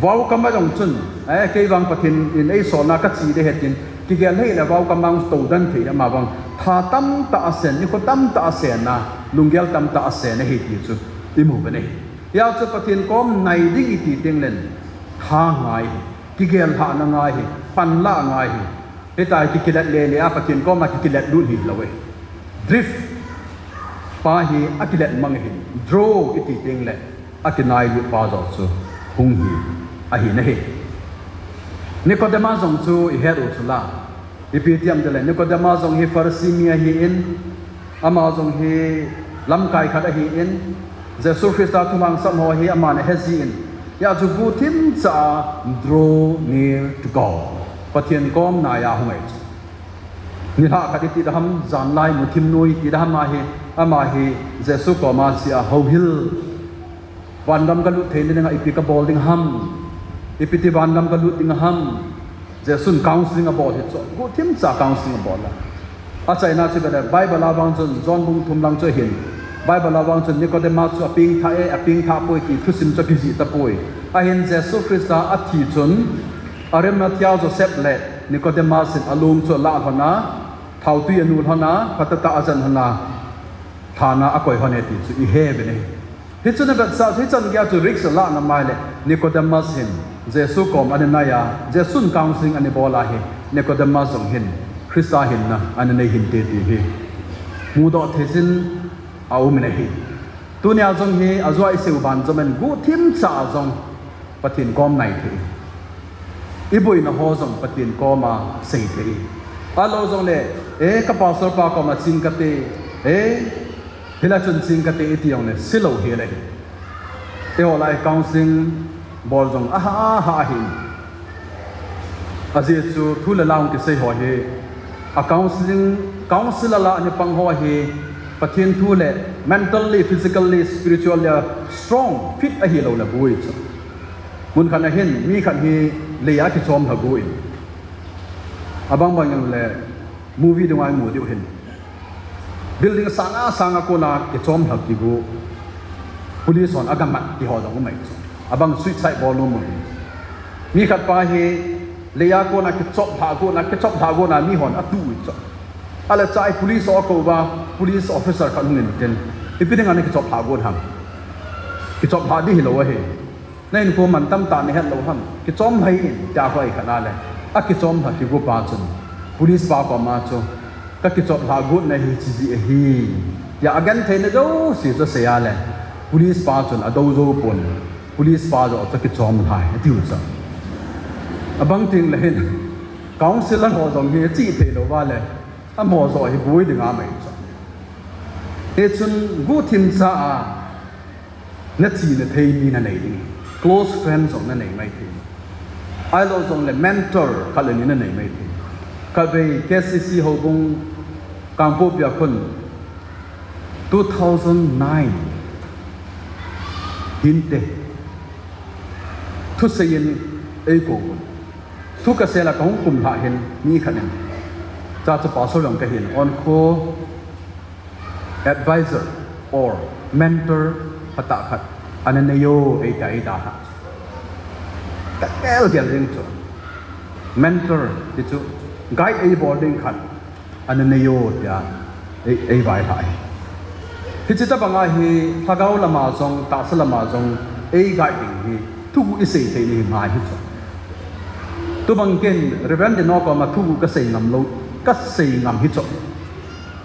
Vaokam a jong chun, eh, kei vang Pathen in eisol na kache ding ahi tin, kigel hih le vaokam a hung tou den thei, ama vang tha tamtah asen, nikho tamtah asen a, lunggel tamtah asen ahi ti chu i mu uvin ahi. Hijeh chun Pathen kom nai ding i ti teng le, tha ngai, kigellhahna ngai hi, panlah ngai hi. Hitia hi kikilet lele a, Pathen kom a kikilet lut hilou e. Drift pa hi akilet mang ahi, draw i ti teng le, akinailut pa joh chu hung hi ahi na ahi. Nicodemus jong chu i het u chu la. Ipi ti ham ti le, Nicodemus jong hi Pharisee mi ahi in, ama jong hi lamkai khat ahi in, Jesu Christa thuhilsam ho hi aman ahe ji in, hijeh chun guhthim cha a draw near to God. Pathen kom nai a hung ahi chu. Nilhah khat i ti da ham, janlai muthim nu i ti da ham ahi, ama hi Jesu kom a che a houhil. Vangam ka lut theina dinga ipi ka bol ding ham? Ipi ti vangam ka lut ding ham? Jesun counseling abol hi chu. Guhthim cha counseling abol a. Achaina chu bele Bible a vang chun John bung thum lang chu ahin. Bible a vang chun Nicodemus chu apengthah e, apengthah poi ti thusim chu akijih tapoi. Ahin Jesu Christa athi chun Arimathea Joseph le Nicodemus in alung chu alah lhon a, thaotui anu lhon a, phatah tah ajen lhon a, thana akoi lhon e ti chu i he uvin ahi. Hichu na vetsah, hichan geiya chu risk alah na mai le, Nicodemus hin Jesu kom ana nai a, Jesun counseling ana bol a hi, Nicodemus jong hin Christa hinna ana nei hinte ti hi mudoh thei jin aum in ahi. Tunia jong hi, ajou a i seiyu ban jom in guhthim cha a jong Pathen kom nai thei. I boina ho jong Pathen kom a sei thei. Ahilou jong le, eh, ka pastor pa kom a ching kate, eh, hilai chun ching kate i ti jong le, silou hel ahi. Eiho lai counseling bol jong aha aha ahi. Ajeh chu thu le la hung kisei ho hi a counseling, counselor la ana pang ho hi Pathen thu le mentally, physically, spiritually strong, fit ahilou le boi chu. Mun khat ahin mi khat hi leiya kichom lha gu in. Abang bang jong le movie dunga imu diu hin. Building sanga sanga kona kichom lha kigu. Police hon agamat ti ho jong umai chu. Abang suicide bol nom mo. Mi khat pa hi leiya kona kichop lha guna, kichop lha guna mi hon atu chu. Ale chai police ho akou va, police officer khat hung in tin. Ipi dinga nakichop lha gun ham. Kichop lha di hilou ahi. Na hinkho man tamtah nahet lou ham. Kichom lha in tia hoi khat ale. Akichom lha kigu pa chun police pa koma chu, kakichop lha got na hi hiche jeh ahi, tia agenthei na jouse chu asei ale. Police pa chun adou jou pon. Police pa joh chu akichom lha e atiu chu. Abang teng le hin counselor ho jong hi achi thei lou va le. Amaho joh hi boi dinga mai chu. Hichun guhthim cha a nachi nathei mi nanei ding. Close friend jong nanei mai thei. Ahilou jong le mentor khat le ni nanei mai thei. Khatvei K C C houbung Kangpokpi a khun two thousand nine hinte thusei in eikou. Thu kasei la kahung kum lha hin mi khat in. Cha chu pastor jong kahin onkho advisor or mentor phatah khat ana nei o, eita eita ha. Ka gel gel ding chu. Mentor ti chu guide eibol ding khat ana nei o tia ei, eivai lha hi. Hiche tabanga hi lhagao lama jong, tahsa lama jong ei guide ding hi thuguh isei thei ni hi ngai hi chu. Tubang ken Reverend Dino koma thuguh kasei ngam lou, kasei ngam hi chu.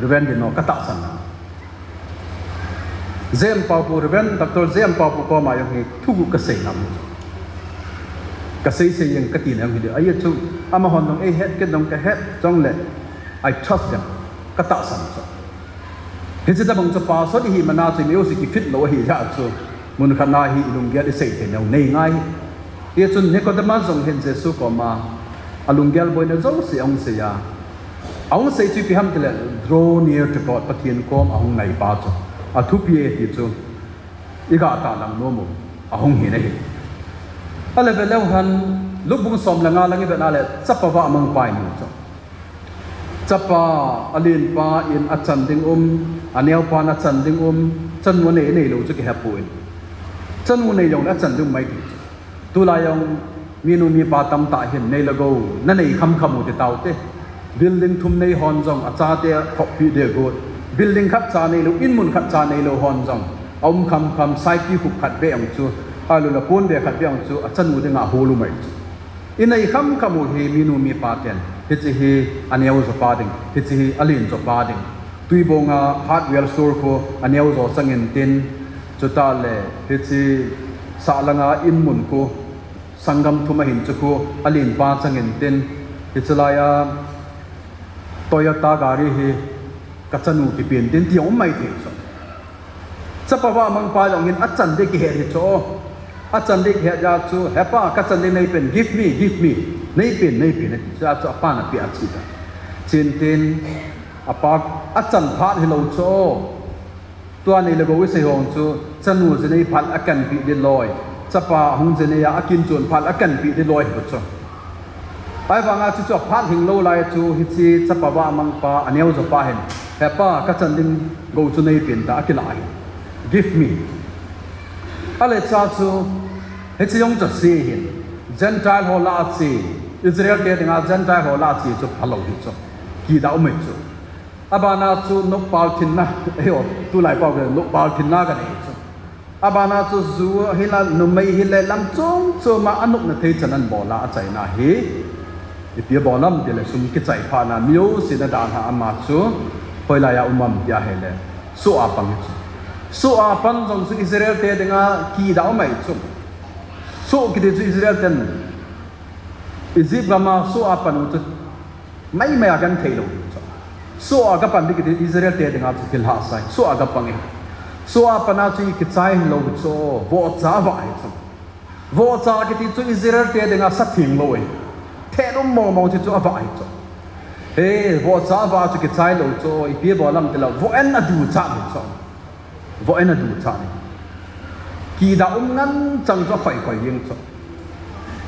Reverend Dino katahsan na. Jem Paopu, Reverend Doctor Jem Paopu koma jong hi thuguh kasei ngam. Kasei sei jeng kati na jong hi di. Ahi chu, amahon jong eihet, ken jong kahet, jong le, I trust them. Katahsan chu. Hiche tabang chu pastor ihi mana chu mi jouse kifit lou ahi jeh chu. Mun khat na hi ilunggel isei thei nau nei ngai. Hichun Nicodemus jong hin Jesu koma alunggel boina jouse ahung sei a. Ahung sei chu ipi ham tile, draw near to God, Pathen kom ahung nai pa chu. Athupi e ti chu. Iga tahlang nom u. Ahung hi na hi. Ale ve leu hen, Luke bung som le nga lang ivet na le, chapa vahmang pa imu chu. Chapa, alenpa in achan ding um, aneopa in achan ding um, chanu anei, anei lou chu kihepoi. Chanu nei jong le achan ding um mai ti chu. Tulai jong minu mipa tamtah hin nei le gou nanei khamkham u ti taute. Building thum nei hon jong achate athoppi ding got. Building khat cha neilou, inmun khat cha neilou hon jong aum khamkham, saipi khup khat beh jong chu, alou le pon beh khat beh jong chu achanu dinga hol u mai chu. Inei khamkham u hi minu mipa ten, hiche hi aneo jo pa ding, hiche hi alen jo pa ding. Tuibong a hardware store khu aneo jo chang intin, chutah le hiche sahlang a inmun khu, sanggam thum ahin chu khu alenpa chang intin, hiche lai a Toyota gari hi kachanu kipen tin ti jong um mai thei chu. Chapa vahmang pa jong hin achan ding kihet hi chu. Achan ding kihet jeh chu, hepa, kachan ding neipen, give me, give me. Neipen, neipen, ati. Chujeh chu apan apeh a che ta. Chin tin, apa achan phat hilou chu. Tua nei le gou isei hon chu, chanu ji nei phat akanpeh ding loi. Chapa ahung ji nei a akinchon phat akanpeh ding loi hi chu. Ahivanga chu chu aphat hing lou lai chu, hiche chapa vahmang pa, aneo jo pa hin, hepa, kachan ding gou chu neipen ta, akilah ahi. Give me. Ale cha chu, hiche jong chu ase hin, Gentile ho lah a che, Israel te dinga Gentile ho lah a che chu phalou hi chu. Kidah um ahi chu. Abana chu nopal thinna, eiho, tulai pao ve, nopal thinna kanei chu. Abana chu ju hila, numei hile, lam chom chom a anopna thei chan anbol a, achaina hi. Ipi abol ham tile sum kichai phat na, mi jouse ana dalha, ama chu hoilai a um ham ti ahile, soh a pang hi chu. Soh a pang jong chu Israel te dinga kidah um ahi chu. Soh kiti chu Israel ten Egypt gam a soh a pan u chu maimai a genthei lou chu. Soh a kapan ding kiti Israel te dinga chu thil hahsa ahi. Soh a kapang e. Soh a pat a chu ikichai lou chu, vohcha avah hi chu. Vohcha kiti chu Israel te dinga sa theng lou ahi. Thet um mong mong chu chu avah hi chu. He, vohcha avah chu kichai lou chu, ipi bol ham tile, voh en aducha hi chu. Voh en aducha hi. Kidah um ngen chang chu akhoi khoi jeng chu.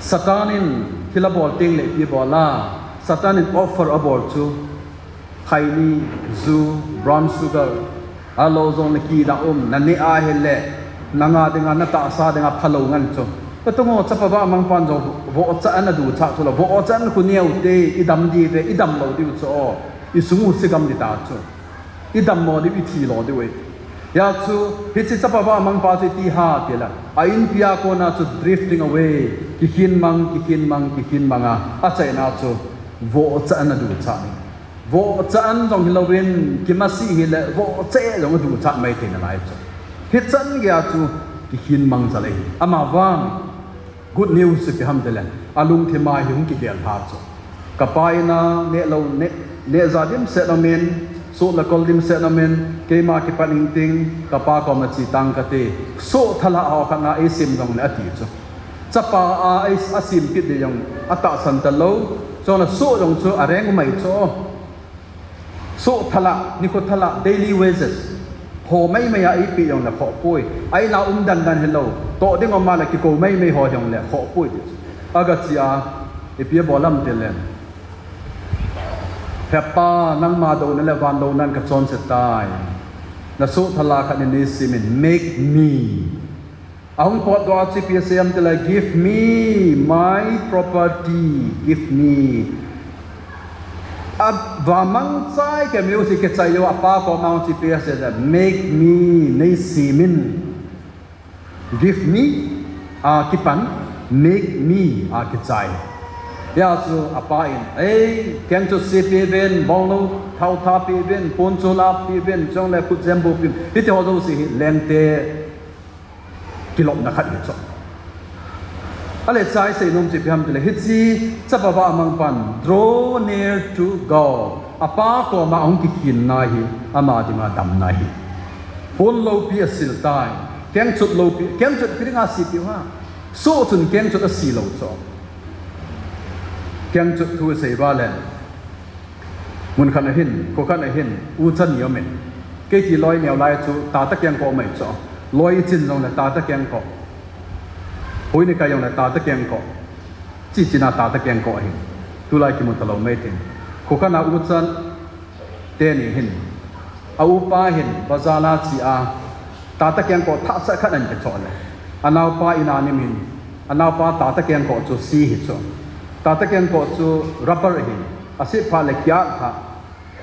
Satan in thil abol teng le ipi bol a, Satan in offer abol chu, khaini, ju, brown sugar, ahilou jongle kidah um, naneh ahile, nanga dinga, natahsa dinga phalou ngen chu. Tua tong ho chapa vahmangpan jong vohcha ana ducha chu la, vohcha ana khu neo te, idam diu ve, idam lou diu chu, isung u sigam ding ta chu. Idam mo diu, ithi lo diu e. Hia chu, hiche chapa vahmangpa chu iti ham tile, a inpi a kona chu drifting away, kikhin mang, kikhin mang, kikhin mang a, achaina chu, vohcha ana ducha ni. Vohcha an jong hilouvin, kimasih hile, vohcha jong aducha mai thei nalai chu. Hichan geiya chu, kikhin mang jal ahi. Amavang, good news chu ipi ham tile, alungthim a hi hung kigel lha chu. Kapa in a neh lou, neh, neh ja dimset aumin, soh le kol dimset aumin, keima kipat inting, kapa koma che tang kate, soh thalah ho khat na eisim jongle ati chu. Chapa a, a, asem kit ding jong atahsan talou, chule soh jong chu areng umai chu. Soh thalah, nikho thalah, daily wages. Ho maimai a eipeh jongle khoh poi. A in a um dan dan hilou. Toh ding um a le kikou maimai ho jongle khoh poi ti chu. Aga che a, ipi abol ham tile, He Pa, nangma douna le van douna in kachonse tai. Nasoh thalah khat in neisim in, make me. Ahung potdoh a chu ipi asei ham tile, give me my property, give me. Avahmang chai kei, music kichai jou, apa koma chu ipi asei le, make me, neisim in. Give me, a kipan, make me, a kichai. Hia chu apa in, ei, kengchot se peuvin, bongnou, thaotha peuvin, poncho la peuvin, chule khutjem bu peuvin. Hiti ho jouse hi lengte kilopna khat hi chu. Ahile chai seinom chu ipi ham tile, hiche chapa vahmangpan, draw near to God. Apa koma ahung kikhinna hi, ama dinga damna ahi. Pon loupi asil tai. Kengchot loupi, kengchot ipi dinga se piu ham. Soh chun kengchot ase lou chu. Kengchot thu isei uva le, mun khat ahin, kho khat ahin, u chan ni aumin. Kei ti loi neo lai chu, tata kengkoh mai chu. Loi ichin jongle tata kengkoh. Hui ni kai jongle tata kengkoh. Chi chin a tata kengkoh ahin. Tulai kimu talou mai tin. Kho khat a u chan teni hin, a upa hin bazar a che a, tata kengkoh thah seh khat ahin kichoh le, anaopa in a nim hin, anaopa tata kengkoh chu se hi chu. Tata kengkoh chu rubber ahin, aset phat le ki-at lha,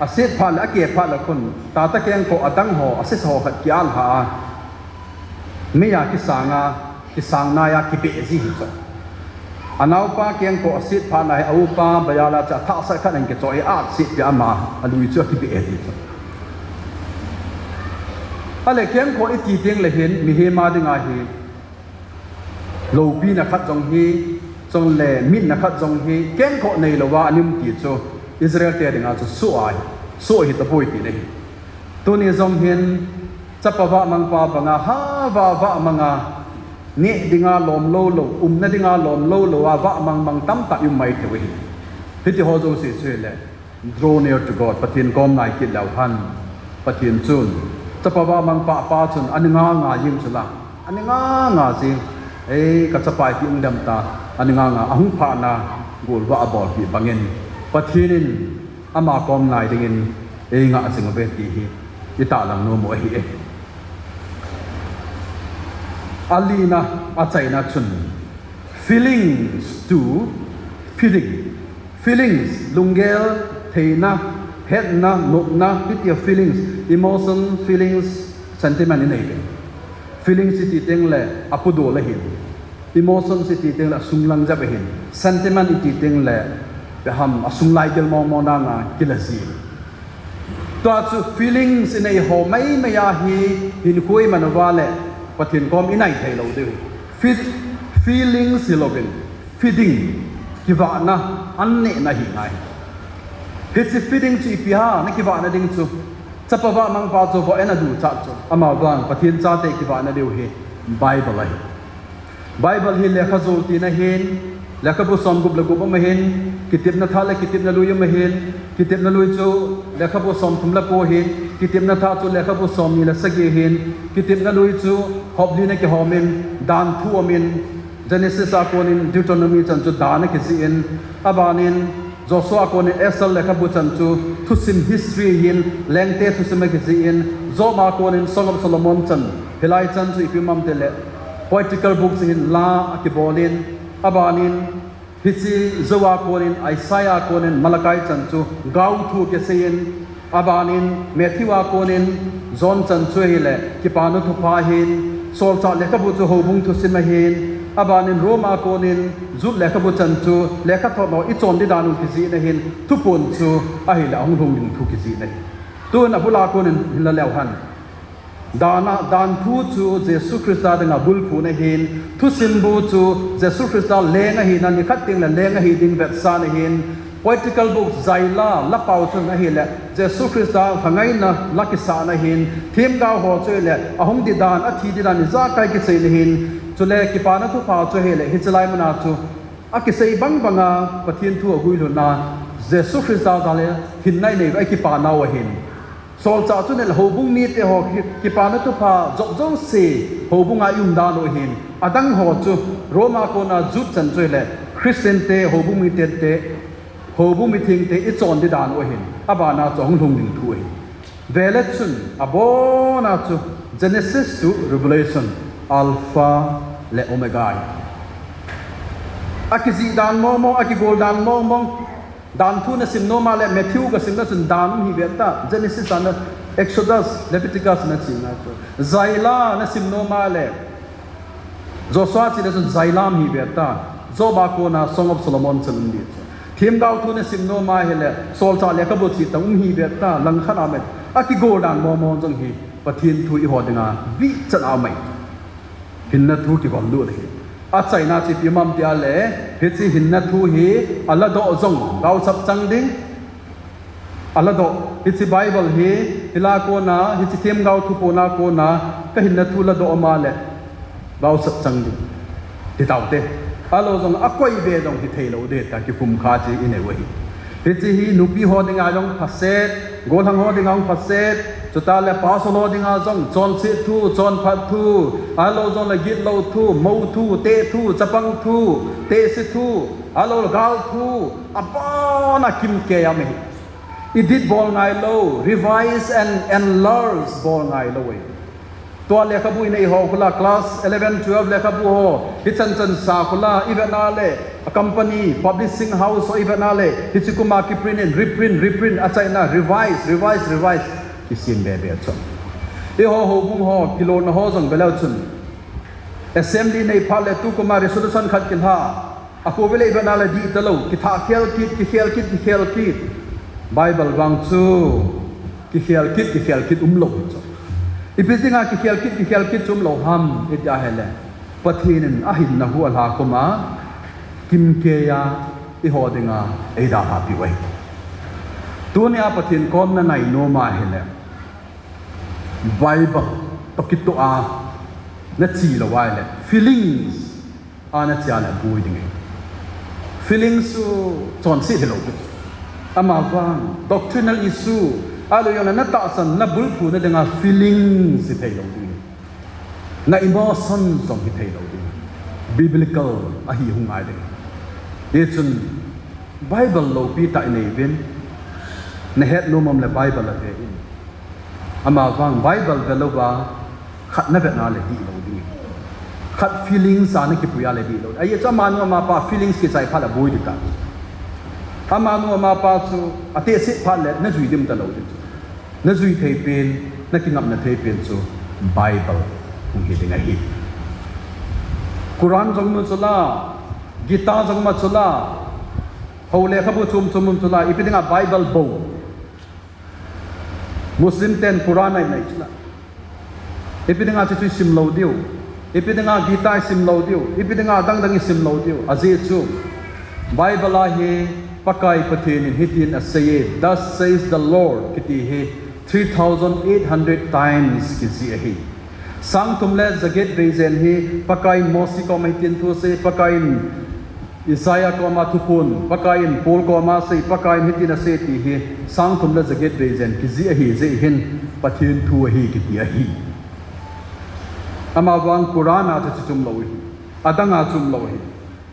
aset phat le, ake phat le khun, tata kengkoh adang ho, asesa ho khat ki-at lha a, mei a kisang a, kisang nai a kibeh ji hi chu. Anaopa kengkoh aset phat na hi, a upa bazar a che a, thah seh khat ahin kichoh hi, aset peh a ama, alui chu akibeh ji chu. Ahile kengkoh iti teng le hin, mihem a dinga hi, loupina khat jong hi, chule mitna khat jong hi, kengkoh neilou a anim ti chu, Israel te dinga chu soh ahi, soh hi tapoi tina ahi. Tuni jong hin, chapa vahmangpa banga, ha va vahmang a, neh dinga lom lou lou, umna dinga lom lou lou a, vahmang mang tamtah i um mai thei u ahi. Hiti ho jouse chu hile, draw near to God, Pathen kom nai kit leu hen. Pathen chun, chapa vahmangpa pa chun, ani nga nga jing chu la, ani nga nga jing, ei, kachapa ipi hung dem ta, ani nga nga, ahung phat na, golvah abolpeh bangin, Pathen in, ama kom nai dingin, ei nga jing uve ti hi, i tahlang nom u ahi e. Alina, achaina chun, feelings to feeding. Feelings, lunggel, theina, hetna, nopna, hitia feelings, emotion, feelings, sentiment inei ve. Feelings iti teng le, apudoh le hin. Emotions iti teng le, asunglang jep ahin. Sentiment iti teng le, ipi ham, asunglai gel mong mong na nga, kila ji. Tua chu feelings inei ho mai mai a hi, hinkho iman uva le, Pathen kom inai thei lou diu. Fe-, feelings hilouvin, feeding, kivahna, an nehna hi ngai. Hiche feeding chu ipi ham, na kivahna ding chu. Chapa vahmangpa chu vah in aduchat chu. Amavang Pathen chate kivahna diu hi Bible ahi. Bible hi lekha jol tina ahin, lekhabu somgup le gup um ahin, Kitepna Thah le Kitepna Lui um ahin, Kitepna Lui chu lekhabu somthum le ko ahin, Kitepna Thah chu lekhabu somni le sagi ahin, Kitepna Lui chu hop li na kihom in, dan thu um in, Genesis a konin Deuteronomy chan chu dan akijih in, abanin Joshua a konin Esther lekhabu chan chu thusim history ahin, lengte thusim akijih in, Job a konin Song of Solomon chan, hilai chan chu ipi um am tile poetical books ahin, la akibol in, abanin hiche jou a konin Isaiah a konin Malachi chan chu gaothu kisei in, abanin Matthew a konin John chan chu ahile Kipana Thupha ahin, Solchah lekhabu chu houbung thusim ahin, abanin Rome a konin Jude lekhabu chan chu lekhathot ho ichon ding dan u kijihna ahin, thuphon chu ahile ahung lhung ding thu kijihna ahi. Tun abul a konin hinla leu hen. Dan a, dan thu chu Jesu Christa dinga bulphuna ahin, thusim bu chu Jesu Christa leng ahina, nikhat tengle leng ahi ding vetsahna ahin, poetical book, jaila, lapao chun ahile Jesu Christa lhangaina la kisahna ahin, themgao ho chu ahile ahung ding dan, athi ding dan ijakai kiseina ahin, chule Kipana Thupha chu ahile hiche lai muna chu akisei bang banga Pathen thu aguilhunna, Jesu Christa jal a hinna inei uva akipanau ahin. Solchah chun ahile houbung mite ho ki-, Kipana Thupha jop jouse houbunga ium dan u ahin. Adang ho chu Rome a kona Jude chan chu ahile Christian te, houbung mite te, houbung mithengte ichon ding dan u ahin. Abana chu ahung lhung ding thu ahi. Vele chun abona chu Genesis to Revelation, Alpha le Omega ahi. Akijih dan mong mong, akigol dan mong mong. Dan thu nasim nom a le Matthew kasimna chun dan um hi ve ta, Genesis a na, Exodus, Leviticus nachena chu. Jaila nasim nom a le Joshua chena chun jaila um hi ve ta, Job a kona Song of Solomon chan um ding chu. Themgao thu nasim nom a ahile Solchah lekhabu cheh tah um hi ve ta, langkhat a um e. Akigol dan mong mong jong hi Pathen thu eiho dinga vehchet a um ahi. Hinna thu kigollut ahi. Achaina chu ipi ham tia le, hiche hinna thu hi aladoh jong gaosap chang ding. Aladoh, hiche Bible hi, hilai a kona, hiche themgao thuphon a kona kahinna thu ladoh um a le gaosap chang ding, ti taute. Ahilou jong akoi ve jong hithei lou ding ta, kikhum kha chu inei u ahi. Hiche hi nupi ho dinga jong phaset, gollhang ho dinga jong phaset, chutah le pastor ho dinga jong chonset thu, chonphat thu, ahilou jongle gitlou thu, mou thu, teh thu, chapang thu, tehse thu, ahilou le gal thu, abana kimkei a um ahi. Edit bol ngailou, revise and enlarge bol ngailou ahi. Tua lekhabu inei ho khu la, class eleven, twelve lekhabu ho, hichan chan sa khu la, ivet na le, a company, publishing house ho ivet na le, hiche kuma kiprint in, reprint, reprint, achaina, revise, revise, revise, kisem be be chu. Eiho houbung ho, kilona ho jong veleu chun, assembly nei phat le tukuma resolution khat kilha, akhovel ivet na le dih talou, kithah khel kit, kikhel kit, kikhel kit. Bible vang chu kikhel kit, kikhel kit umlou chu. Ipi dinga kikhel kit, kikhel kit chu umlou ham iti ahile, Pathen in ahinna hu alha khum a, kimkei a eiho dinga eidalhapeh u ahi. Tunia Pathen kom nangai nom a ahile, Bible toh kitoh a nache lou ahile, feelings a nache a le aboi ding ahi. Feelings chu chonset hilou ding. Amavang doctrinal issue, ahilou jongle natahsan, nabulphuna dinga feelings hithei lou ding. Na emotion jong hithei lou ding. Biblical ahi hung ngai ding. Hichun Bible loupi tah inei uvin, nahet nom um le Bible ave in. Amavang Bible ve louva khat navet na le dih lou ding. Khat feelings a nakipui a le dih lou. Ajeh chu amanu amapa feelings kichai phat le aboi ding ta. Amanu amapa chu atehset phat le najui ding talou ding. Najui thei pen, nakingapna thei pen chu Bible hung hi ding ahi. Quran jong mu chula, Gita jong mu chula, hou lekhabu chom chom mu chula, ipi dinga Bible bou. Muslim ten Quran anei chula. Ipi dinga chuchu isim lou diu. Ipi dinga Gita isim lou diu. Ipi dinga adang dang isim lou diu. Ajeh chu Bible a hi Pakai Pathen in hitin aseiye, Thus says the Lord, kiti hi Three thousand eight hundred times kijih ahi. Sang thum le jaget vei jen hi Pakaiyin Mose koma hitin thu asei, Pakaiyin Isaiah koma thuphon, Pakaiyin Paul koma asei, Pakaiyin hitin asei ti hi sang thum le jaget vei jen kijih ahi, jeh hin Pathen thu ahi kiti ahi. Amavang Quran a chu chuti um lou ahi. Adang a chu um lou ahi.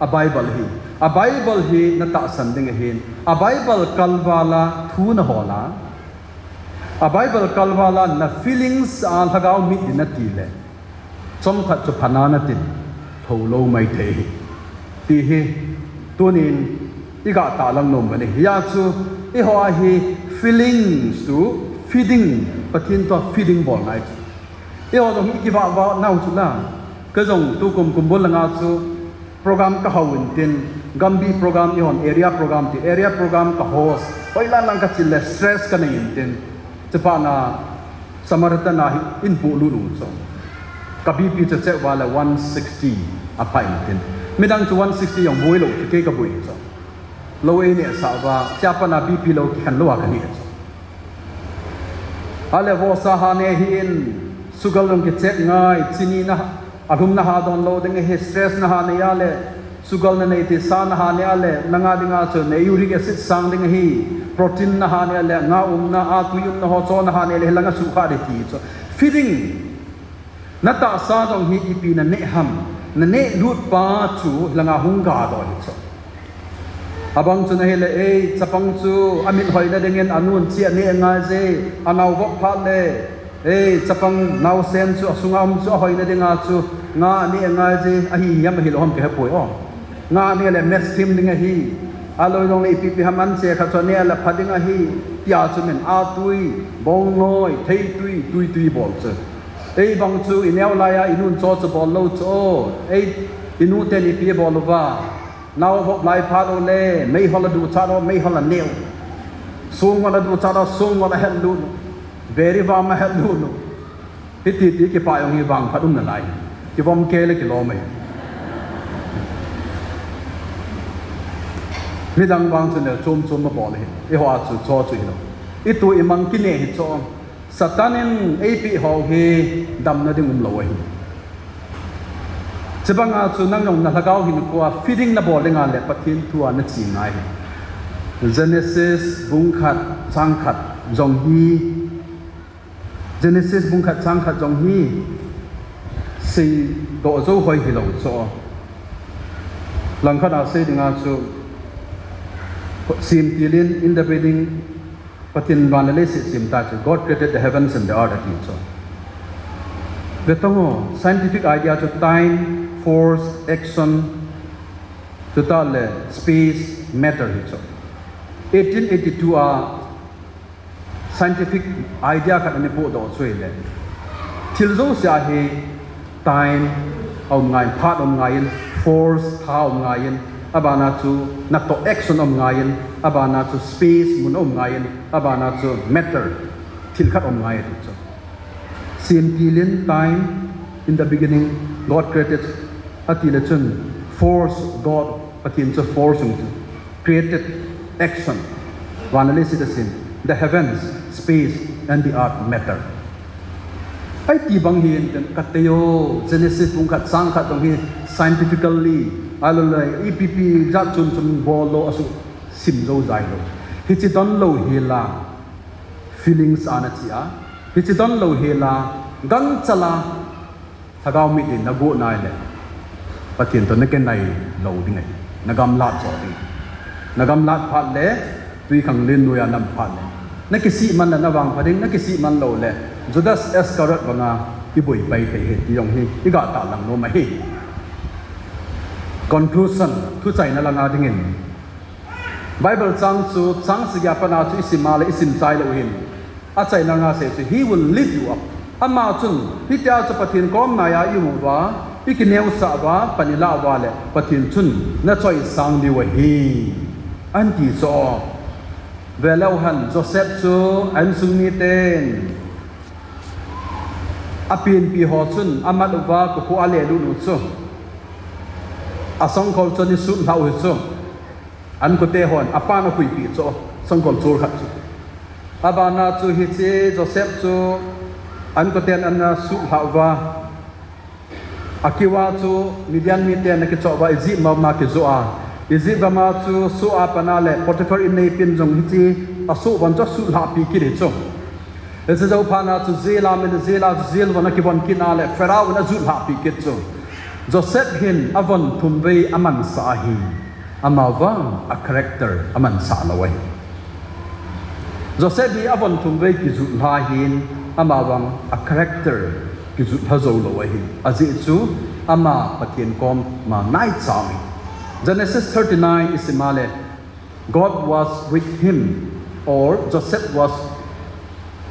A Bible hi, a Bible hi natahsan ding ahin, a Bible kalval a thu nahol a, a Bible kalval a na feelings a lhagao mit in nati le, chomkhat chu phatna natin, lhou lou maithei ahi. Ti hi, tunin i gah tahlang nom u ahi. Hia chu, eiho a hi feelings to feeding, Pathen toh feeding bol ngai chu. Eiho jong hi i kivah vah nau chu la. Kei jong tukum kumbul langa chu program ka hou intin, Gambih program eihon area program ti, area program ka host. Hoilang lang ka chil le stress ka nei intin. Chuphat na Samaritan a hi in pu lu lu chu. Ka B P chu check uva le one sixty a pha intin. Midang chu one sixty jong boi lou chu kei ka boi chu. Lou ei neh sah uva, chea pat na B P lou kikhen lou a ka neh chu. Ale vohsa ha neh hih in, sugar jong kicheck ngai, chini na, alhum na ha don lou ding ahi, stress na ha nei a le, sugar na nei ti sa na ha nei a le, nanga dinga chu na uric acid sang ding ahi, protein na ha nei a le, nga umna, a tui umna ho cho na ha nei le, hilanga sukha ding ti chu. Feeding. Natahsa jong hi ipi na neh ham, na neh lut pa chu hilanga hung ga doh hi chu. Abang chun ahile, ei, chapang chu amit hoina dingin anun chi aneh ngai je, anao vop phat le, ei, chapang naosen chu asunga um chu ahoina dinga chu nga aneh ngai je, ahi hiam ahilou ham kahepoi o. Nga aneh le maths thim ding ahi, aloi jong le ipi ipi ham an che khat chu aneh le pha ding ahi, tia chu min a tui, bongnoi, theitui, tuitui bol chu. Ei bang chu i neo lai a i nun cho chu bol lou chu o. Ei i nu ten ipi bol uva. Nao vop lai phat u le, meihol a duchat u, meihol a neh u. Sung ngol a duchat u, sung ngol a het lut u. Beri vam a het lut u. Hiti ti kipah jong hi vangphat um nalai. Kivom kei le kilom ahi. Midang vang chu nel chom chom a bol ahi. Eiho a chu cho chu hilou. I tu i mang kineh hi chu. Satan in eipeh ho hi damna ding umlou ahi. Chubanga chu nang jong na lhagao hinkhoa feeding na bol dinga le Pathen thua na che ngai ahi. Genesis bung khat chang khat jong hi, Genesis bung khat chang khat jong hi seidoh jou hoi hilou chu. Langkhat a sei dinga chu, semtil in, in the beginning, Pathen van le leiset asem tai chu, God created the heavens and the earth ati chu. Ve tang o, scientific idea chu time, force, action, chutah le space, matter hi chu. Eighteen eighty-two a scientific idea khat ana podoh chu ahile, thil jouse a hi time aum ngai in, phat aum ngai in, force, tha aum ngai in, abana chu natoh action aum ngai in, abana chu space, mun aum ngai in, abana chu matter, thil khat aum ngai ati chu. Semtil in, time, in the beginning, God created, ati le chun, force, God, Pathen chu force jong chu. Created, action. Van le leiset asem. The heavens, space, and the earth, matter. Ahi ti bang hi in ten ka tei o, Genesis bung khat chang khat jong hi scientifically, ahilou le, ipi ipi jat chom chom bol lou, asuh sim jou jai lou. Hiche don lou hi la, feelings a na che a. Hiche don lou hi la, gancha la, lhagao mit in na got nai le, Pathen toh na kinai lou ding ahi. Na gamlat jo ding. Na gamlat phat le, twikhanglen noiya na um phat le, na kisih man le na vangpha ding, na kisih man lou le, Judas Iscariot banga i boi pai thei ahi ti jong hi i gah tahlang nom ahi. Conclusion, thuchaina langa dingin, Bible chang chu, chang sagi a pat na chu i sim a le i sim chai lou hin, achaina langa sei chu, He will lift you up. Ama chun, hitia chu Pathen kom nai a i um uva, i kineosah uva, pan i lah uva le, Pathen chun na choisang diu ahi, ahin ti chu. Ve leu hen, Joseph chu a insung miten, a penpi ho chun amat uva, kokhuh a alelut u chu, a songkhol chu ana sut lhah u hi chu, a inkote hon apan ahuipeh chu, songkhol chol khat chu. Abana chu hiche Joseph chu an koten ana suhlhah uva. Akiva chu Midian miten ana kichoh uva Egypt ma ma kijoh a. Egypt gama chu soh a pat a le Potiphar in neipin jong hiche asoh von chu asuhlhahpi kit hi chu. Hiche jou phat a chu jail a min jail a jail von akivon kit a le Pharaoh in ajuhlhahpi kit chu. Joseph hin avon thum vei amansah ahi. Amavang a character amansah lou ahi. Joseph hi avon thum vei kijuhlha hin amavang a character kijuhlha jou lou ahi. Ajeh chu ama Pathen koma naicha ahi. Genesis thirty-nine isim a le, God was with him, or Joseph was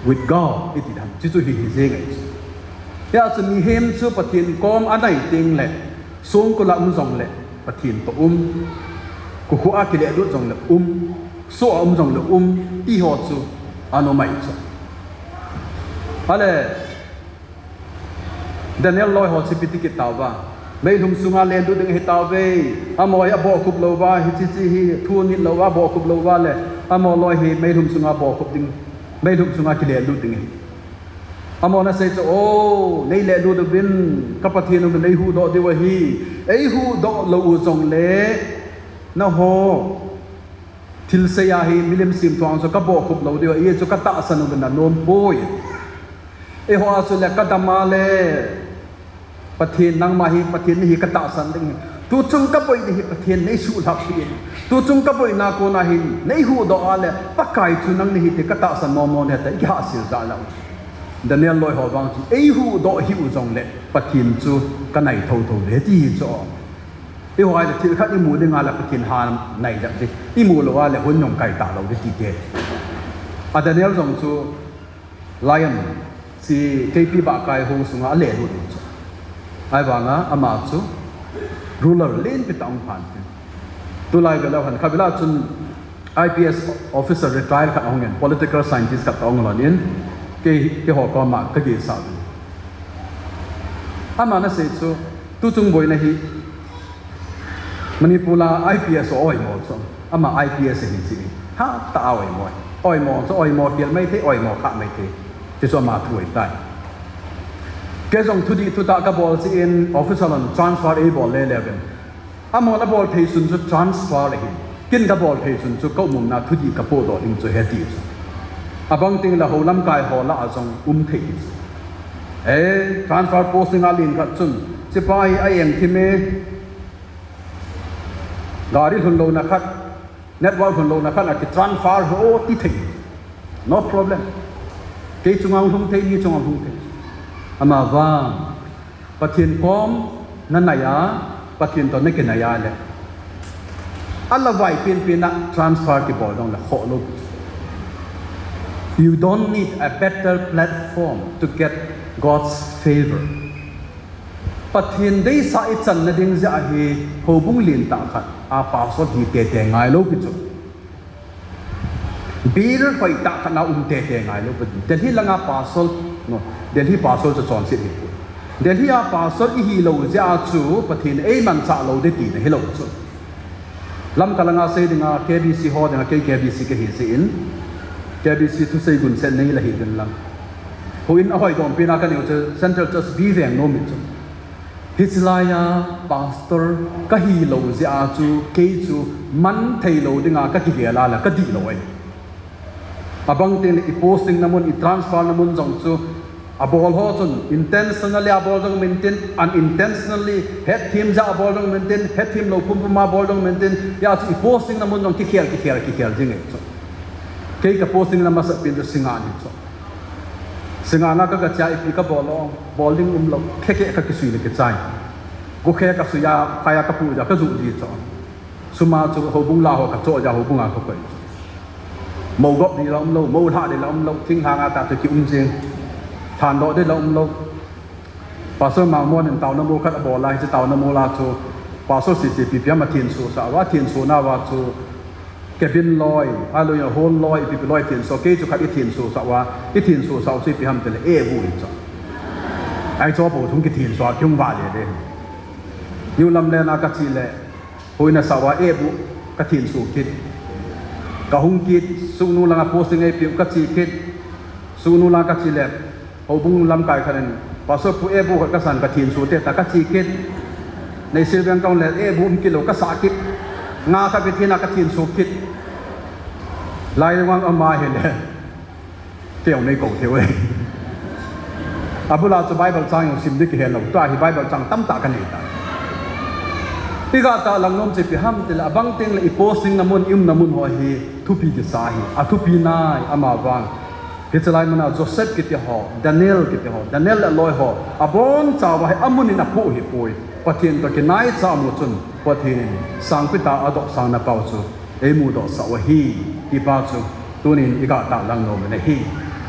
with God, iti dan. Chuchu hi hi jeng ahi. Hia chu mihem chu Pathen kom anai teng le, songkul a um jong le Pathen toh um, kokhuh a kilelut jong le um, soh a um jong le um, ti ho chu ana um ahi chu. Ale, Daniel loi ho chu ipi ti kit tauva. Meilhum sunga lelut ding ahi tauve. Amaho hi abohkhup louva, hiche hiche hi thu anit louva, abohkhup louva le. Amaho loi hi meilhum sunga bohkhup ding. Meilhum sunga kilelut ding ahi. Amaho ana sei chu, o, nei lelut uvin, ka Pathen u nei huhdoh diu ahi. Ei huhdoh lou u jong le, nangho thilsei a hi milim semthu a chu ka bohkhup lou diu ahi, chu ka tahsan uvin anom poi. Eiho a chu le ka dam a le Pathen nangma hi Pathen nahi ka tahsan ding ahi. Tuchung ka boi ding hi Pathen nei suhlhahpi in. Tuchung ka boina kona hin nei huhdoh a le Pakai chu nang nahi ti ka tahsan mong mong e ti kihahsel jal lou. Daniel loi ho vang chu ei huhdoh hih u jong le Pathen chu ka nai thotho ve ti hi chu. Eiho a le thil khat imu ding a le Pathen ha nai jep ding. Imu lou a le hun jong kai talou ding ti te. A Daniel jong chu lion, chi keipi bahkai hung sunga alelut ding chu. Ahivanga ama chu ruler lenpi tah ahung phan tin. Tulai veleu hen khatvei a chun I P S officer retire khat ahung in, political scientist khat ahung lhon in, kei, keiho koma ka gehsah uvin. Aman asei chu, tuchung boina hi, Manipur a I P S ho oimo chu, ama I P S ahi chu, hatah a oimo. Oimo chu oimo kel maithei, oimo kha maithei. Chuchu ama thu ahitai. Kei jong thudih thutah kabol chu in officer hon transfer eibol lele uvin. Amahon abol thei sun chu transfer ahi. Ken kabol thei sun chu ka umna thudih kapohdoh ding chu ahi ti chu. Abang teng le hou lamkai ho lah a jong um thei chu. Eh, transfer posting a len khat chun, chipa hi a-eng thim e, gari lhun louna khat, network lhun louna khat a kitransfer ho ti thei. No problem. Kei chunga lhung thei, mi chunga lhung thei. Amavang Pathen kom nanai a, Pathen toh nakinai a le, alavai penpen a transfer kibol dong le khoh lou. You don't need a better platform to get God's favor. Pathen deisah ichan nading jeh a hi houbung lentah khat a pastor hi tete ngailou pi chu. Bill hoitah khat a um tete ngailou pi chu. Delhi langa pastor, no, Delhi pastor chu chonset hi. Delhi a pastor ihi lou jeh a chu Pathen eimanchah lou ding tina hilou chu. Lamka langa sei dinga K B C ho dinga kei K B C kahi jeh in, K B C thusei gunset nei la hi din lang. Houin ahoi dom pina kanei u chu Central Church B veng nom in chu. Hiche laiya pastor kahi lou jeh a chu kei chu man thei lou dinga kakigel a la kadih lou ahi. Abang teng le i posting na mun, i transfer na mun jong chu abol ho chun intentionally abol jong umin tin, unintentionally, hetthem jeh a abol jong umin tin, hetthem lou pumpum a abol jong umin tin, hia chu i posting na mun jong kikhel, kikhel, kikhel jing e chu. Kei ka posting na masapen chu Singngat ahi chu. Singngat a ka, kache a ipi kabol lou, bol ding umlou, khekhe kakisui le kichai. Gokhe kasui a, phai a kapu jeh a kajuh ji chu. Sum a chu houbung lah ho kachoh jeh a houbung a kakoi. Mou gop ding la umlou, mou lhah ding la umlou, thinglhang a tah chu kium jing. Thandoh ding la umlou. Pastor Mangmon in taona mol khat abol a, hiche taona mol a chu Pastor C C P P ama thenso sah uva, thenso nauva chu cabin loi, ahilouleh hall loi, ipi ipi loi thenso, kei chu khat ithenso sah uva, ithenso sah u chu ipi ham tile, eh, bu in chu. Ahi chu bou thum kithenso a kihung vale de. New Lamlen a kache le, Houin asah uva, eh, bu, kathenso kit. Kahung kit, Sugnu langa posting eipeu kache kit, Sugnu lang kache le, houbung lamkai khat in, Pastor Pu, eibu khat kasan, Pathen soh te tia kache kit. Neihsial veng kahung le, eibu um kit lou, kasah kit. Nga khat Pathen a kachen soh kit. Lai vang ama hile. Kei jong neikou thei uve. Abul a chu Bible chang jong sim ding kihe lou. Tua hi Bible chang tamtah kanei tai. Iga tahlang nom chu ipi ham tile, abang tengle i posting na mun, i umna mun ho hi thupi kisa ahi. Athupi nai, amavang. Hiche lai muna Joseph kiti ho, Daniel kiti ho, Daniel le aloi ho, abonchauva hi amun in apoh ahipoi. Pathen toh kinaicha amu chun, Pathen in sangpi tah a adohsang na pau chu eimudoh sah u ahi, ti pa chu tunin iga tahlang nom u ahi.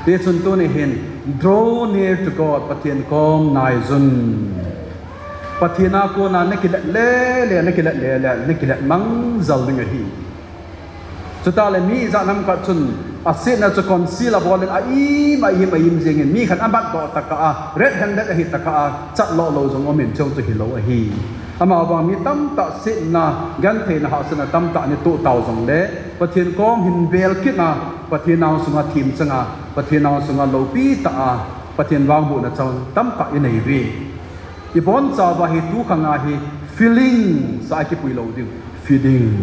Tichun tuni hin, draw near to God, Pathen kom naijun. Pathen a kona nakilet lele, nakilet lele, nakilet mangjal ding ahi. Chuteng le mi ijat ham khat chun, asetna chu conceal abol in, aim, aim, aim jengin, mi khat amatdoh tokah a, red handed ahi tokah a, chat lou lou jong umin, chujong chu hilou ahi. Amavang mi tamtah setna, gentheina hahsatna tamtah ana toh tau jongle, Pathen kom hin bel kit a, Pathen nang sunga themchang a, Pathen nang sunga loupi tah a, Pathen vangbohna chang tamtah inei uve. Ibonchauva hi tukhang a hi feelings a ikipui lou diu. Feeling.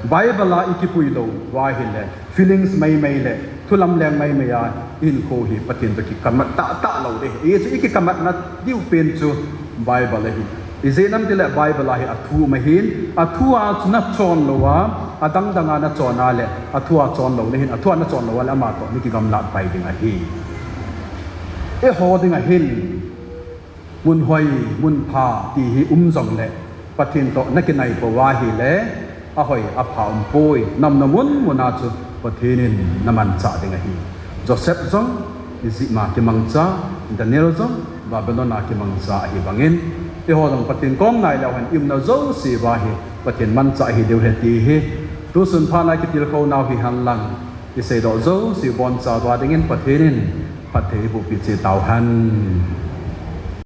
Bible a ikipui lou uva ahile, feelings maimai le, thulamleng maimai a ihinkho hi Pathen toh kikamat tahtah lou ding. Hichu ikikamatna diu pen chu Bible ahi. Ijeh inem itile Bible a hi athu um ahin, athu a chu nachon lou a, adang dang a nachon a le, athu a chon lou nahin, athu a nachon lou a le ama toh nakigamlat pai ding ahi. Eiho ding ahin, mun hoi, mun pha ti hi um jongle, Pathen toh nakinai pou ahile, ahoi, apha umpoi, namna mun mun a chu Pathen in namanchah ding ahi. Joseph jong Egypt a kimangcha, Daniel jong Babylon a kimangcha ahi bangin, eiho jong Pathen kom nai leu hen i umna jouse uva hi Pathen manchah ahi diu ahi ti hi, tusun phat a kitilkhou nau hihen lang, iseidoh jouse bonchauva dingin Pathen in phatthei eiboh peh cheh tauhen.